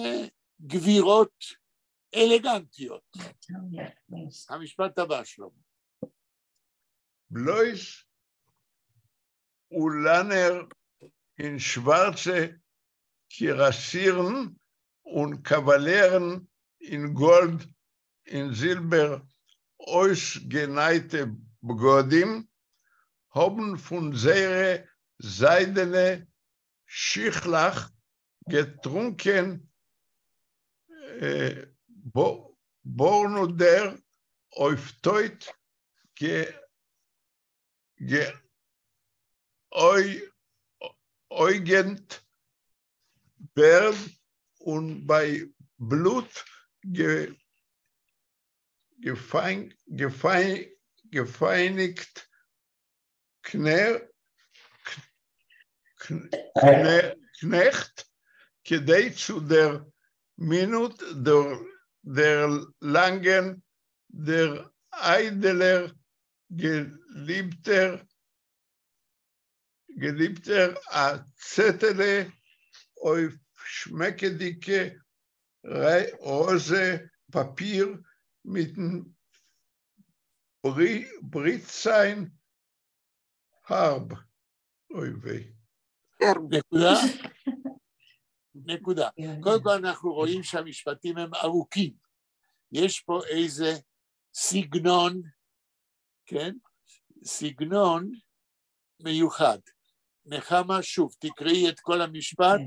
גבירות אלגנטיות. המשפט הבא, שלמה. בלויז אולאַנער אין שוואַרצע קיראַסירן און קאַוואַלערן אין גאָלד און זילבער אויסגענייטע בגדים האָבן פֿון זייערע זיידענע שיכלעך געטרונקען בורגונדער אויף טויט געאייגנט בערד און ביי בלוט געפייניגט קנעכט כדי צו דער מינוט דערלאנגען דער איידעלער געליבטער געליבטער א צעטעלע אויף שמעקעדיגע ראזע פאפיר מיטן ברית-ציין הארב. אוי וויי. נקודה. נקודה. קודם כל אנחנו רואים שהמשפטים הם ארוכים. יש פה איזה סגנון, כן? סגנון מיוחד. נחמה, שוב, תקראי את כל המשפט,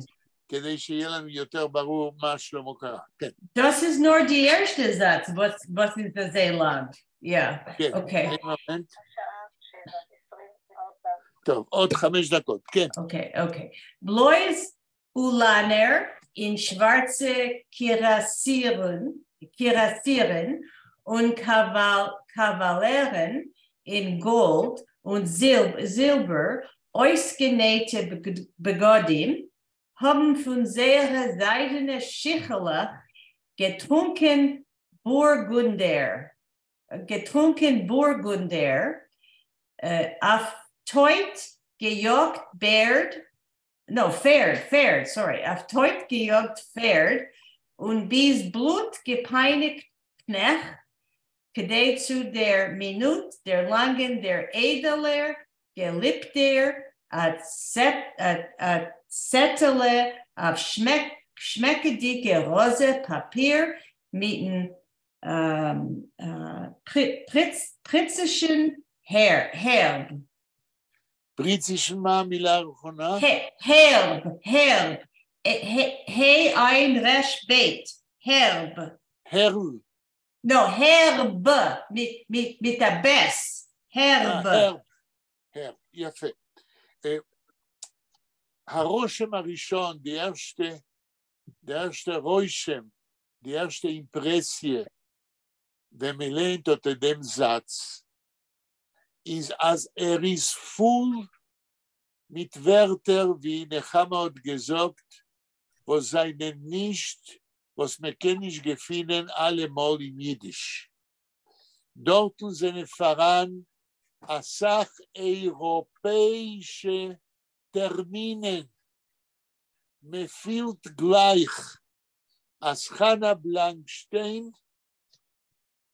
כדי שיהיה לנו יותר ברור מה שלמה קרא. כן. דאָס איז נאָר די ערשטע זאַץ, וואָס, וואָס איז אַזוי לאַנג. Yeah, כן. אוקיי. מאָמענט. טוב, עוד 5 דקות, כן. אוקיי. בלויז אולאַנער אין שוואַרצע קיראַסירן, קיראַסירן און קאַוואַלערן אין גאָלד און זילבער אויסגענייטע בגדים האָבן פֿון זייערע זיידענע שיכעלעך געטרונקען בורגונדער, געטרונקען בורגונדער, אויף טויט געיאָגט בערד. No, פֿערד, פֿערד, sorry, אויף טויט געיאָגט פֿערד און ביז בלוט געפּײַניקט קנעכט, כּדי צו דער מינוט דערלאַנגען דער איידעלער געליבטער אַ צעטעלע אויף שמעקעדיקע ראָזע פּאַפּיר מיטן פּריצישן הערב. פּריצישן מה המילה האחרונה? הערב, הערב, ה' עין ריש בית, הערב. הערל. לא, הערב, מיט אַ בית, הערב. הערב, הערב, יפה. הרושם הראשון, די ערשטע, די ערשטע רושם, די ערשטע אימפּרעסיע, ווען מען לייענט אָט דעם זאַץ, איז אַז ער איז פֿול מיט ווערטער, ווי נחמה האָט געזאָגט, וואָס זײַנען נישט, וואָס מע קען נישט געפֿינען אַלע מאָל אין ייִדיש. דאָרטן זענען פֿאַראַן אַ סך אייראָפּעיִשע טערמינען. מע פֿילט גלײַך, אַז חנה בלאַנקשטיין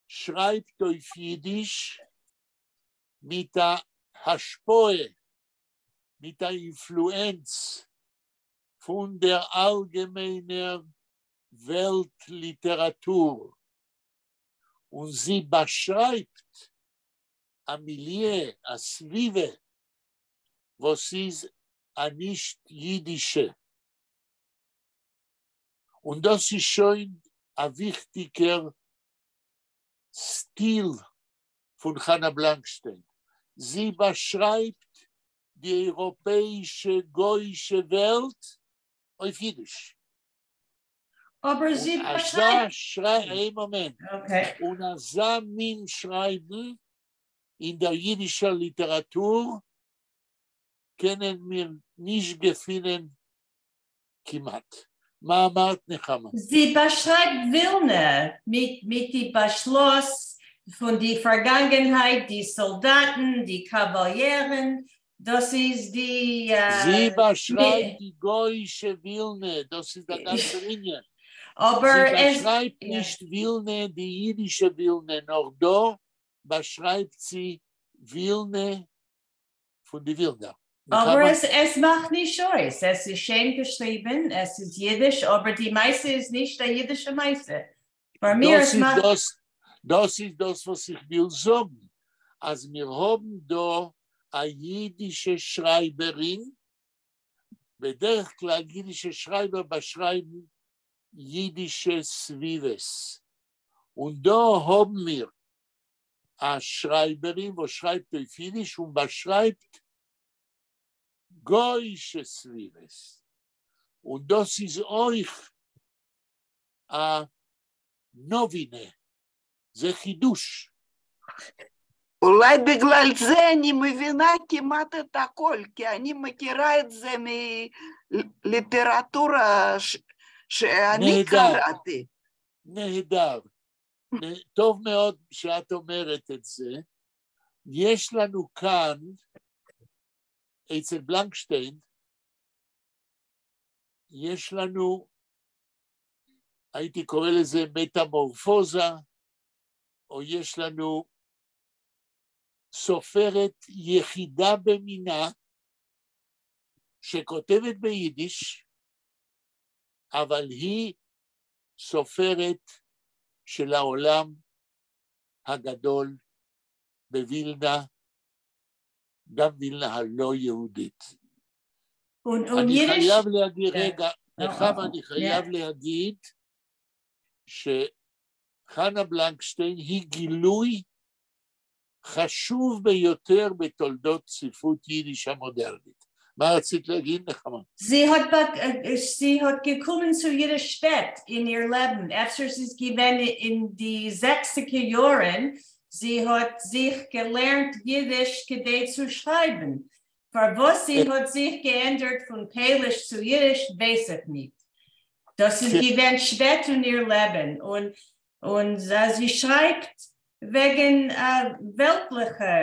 שרײַבט אויף ייִדיש מיט אַ השפּעה, מיט אַ אינפֿלוענץ פֿון דער אַלגעמיינער וועלט-ליטעראַטור, און זי באַשרײַבט אַ מיליע, אַ סבֿיבֿה, וואָס איז אַ נישט-ייִדישע. און דאָס איז שוין אַ וויכטיקער סטיל פֿון חנה בלאַנקשטיין. זי באַשרײַבט די אייראָפּעיִשע גוייִשע וועלט אויף ייִדיש. אָבער זי באַשרײַבט. איין מאָמענט. Okay. און אַזאַ מין שרײַבן אין דער ייִדישער ליטעראַטור קענען מיר נישט געפֿינען כּמעט. מה אמרת, נחמה? זי באַשרײַבט ווילנע מיט, מיט די באַשלוס פֿון די פֿאַרגאַנגענהייט, די סאָלדאַטן, די קאַוואַליערן, דאָס איז די... זי באַשרײַבט די גוייִשע ווילנע, דאָס איז דער גאַנצער ענין. אָבער זי באַשרײַבט נישט ווילנע, די ייִדישע ווילנע, נאָר דאָ באַשרײַבט זי ווילנע פֿון די ווילנער. אָבער עס, עס מאַכט נישט אויס. עס איז שיין געשריבן, עס איז ייִדיש, אָבער די מעשׂה איז נישט אַ ייִדישע מעשׂה. פֿאַר מיר עס מאַכט... דאָס, דאָס איז דאָס, וואָס איך וויל זאָגן, אַז מיר האָבן דאָ אַ ייִדישע שרײַבערין, בדרך כּלל ייִדישע שרײַבער באַשרײַבן ייִדישע סבֿיבֿות. און דאָ האָבן מיר אַ שרײַבערין, וואָס שרײַבט אויף ייִדיש און באַשרײַבט גוייִשע סבֿיבֿות. און דאָס איז אויך אַ נאָווינע, זה חידוש. אולי בגלל זה אני מבינה כמעט את הכל, כי אני מכירה את זה מליטרטורה שאני קראתי. נהדר. טוב מאוד שאת אומרת את זה. יש לנו כאן, אצל בלנקשטיין, יש לנו, הייתי קורא לזה מטמורפוזה, או יש לנו סופרת יחידה במינה שכותבת ביידיש, אבל היא סופרת של העולם הגדול בווילנה, גם וילנה הלא יהודית. אני חייב להגיד, רגע, נחמה, אני חייב להגיד שחנה בלנקשטיין היא גילוי חשוב ביותר בתולדות ספרות יידיש המודרנית. מה רצית להגיד, נחמה? זי האָט, זי האָט געקומען צו ייִדיש שפּעט אין איר לעבן. אפֿשר איז געווען אין די זעכציקער יאָרן. זי האָט זיך געלערנט ייִדיש כּדי צו שרײַבן. פֿאַר וואָס זי האָט זיך געענדערט פֿון פּויליש צו ייִדיש, ווייס איך נישט. דאָס איז געווען שפּעט אין איר לעבן. און, און זי שרײַבט וועגן וועלטלעכע,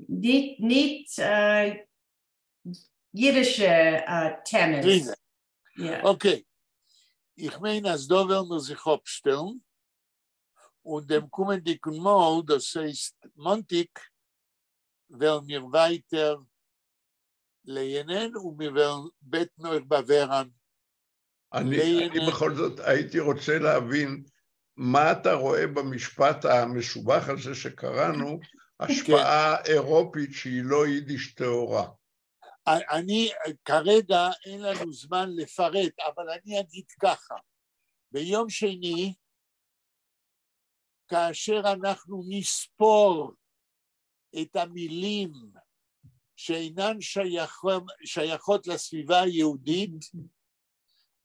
נישט, נישט ייִדישע טעמעס. Okay. איך מיין, אַז דאָ וועלן מיר זיך אָפּשטעלן. און דעם קומענדיקן מאָל, דאָס הייסט מאָנטיק, וועלן מיר ווײַטער לייענען און מיר וועלן בעטן אויך בײַ וועראַן. אני בכל זאת הייתי רוצה להבין מה אתה רואה במשפט המסובך הזה שקראנו, השפעה אירופית שהיא לא יידיש טהורה. אני, כרגע אין לנו זמן לפרט, אבל אני אגיד ככה, ביום שני, כאשר אנחנו נספור את המילים שאינן שייכות לסביבה היהודית,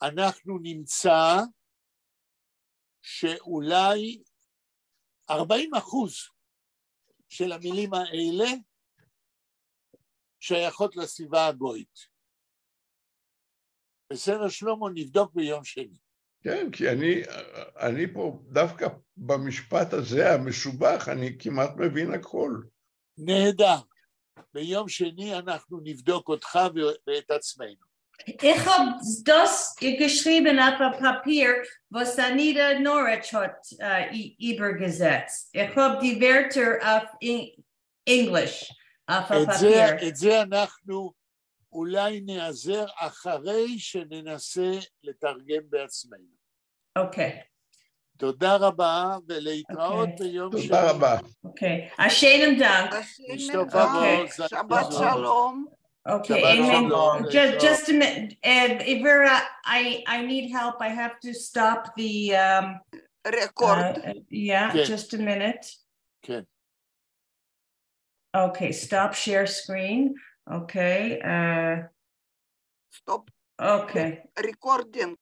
אנחנו נמצא שאולי 40% של המילים האלה שייכות לסביבה הגויית. בסדר, שלמה, נבדוק ביום שני. כן, כי אני פה, דווקא במשפט הזה המסובך, אני כמעט מבין הכל. נהדר. ביום שני אנחנו נבדוק אותך ואת עצמנו. איך האָב דאָס געשריבן אויף אַ פּאַפּיר, וואָס Anita Norich האָט איבערגעזעצט. איך האָב די ווערטער אויף ענגליש, אויף אַ פּאַפּיר. את זה אנחנו אולי נעזר אחרי שננסה לתרגם בעצמנו. אוקיי. תודה רבה ולהתראות ביום שני. תודה רבה. אוקיי. אַ שיינעם דאַנק. שבת שלום. Okay, amen. Just a minute, Vera, I need help. I have to stop the record. Yeah, just a minute. כן. Okay, stop share screen. Okay. Stop. Okay. Recording.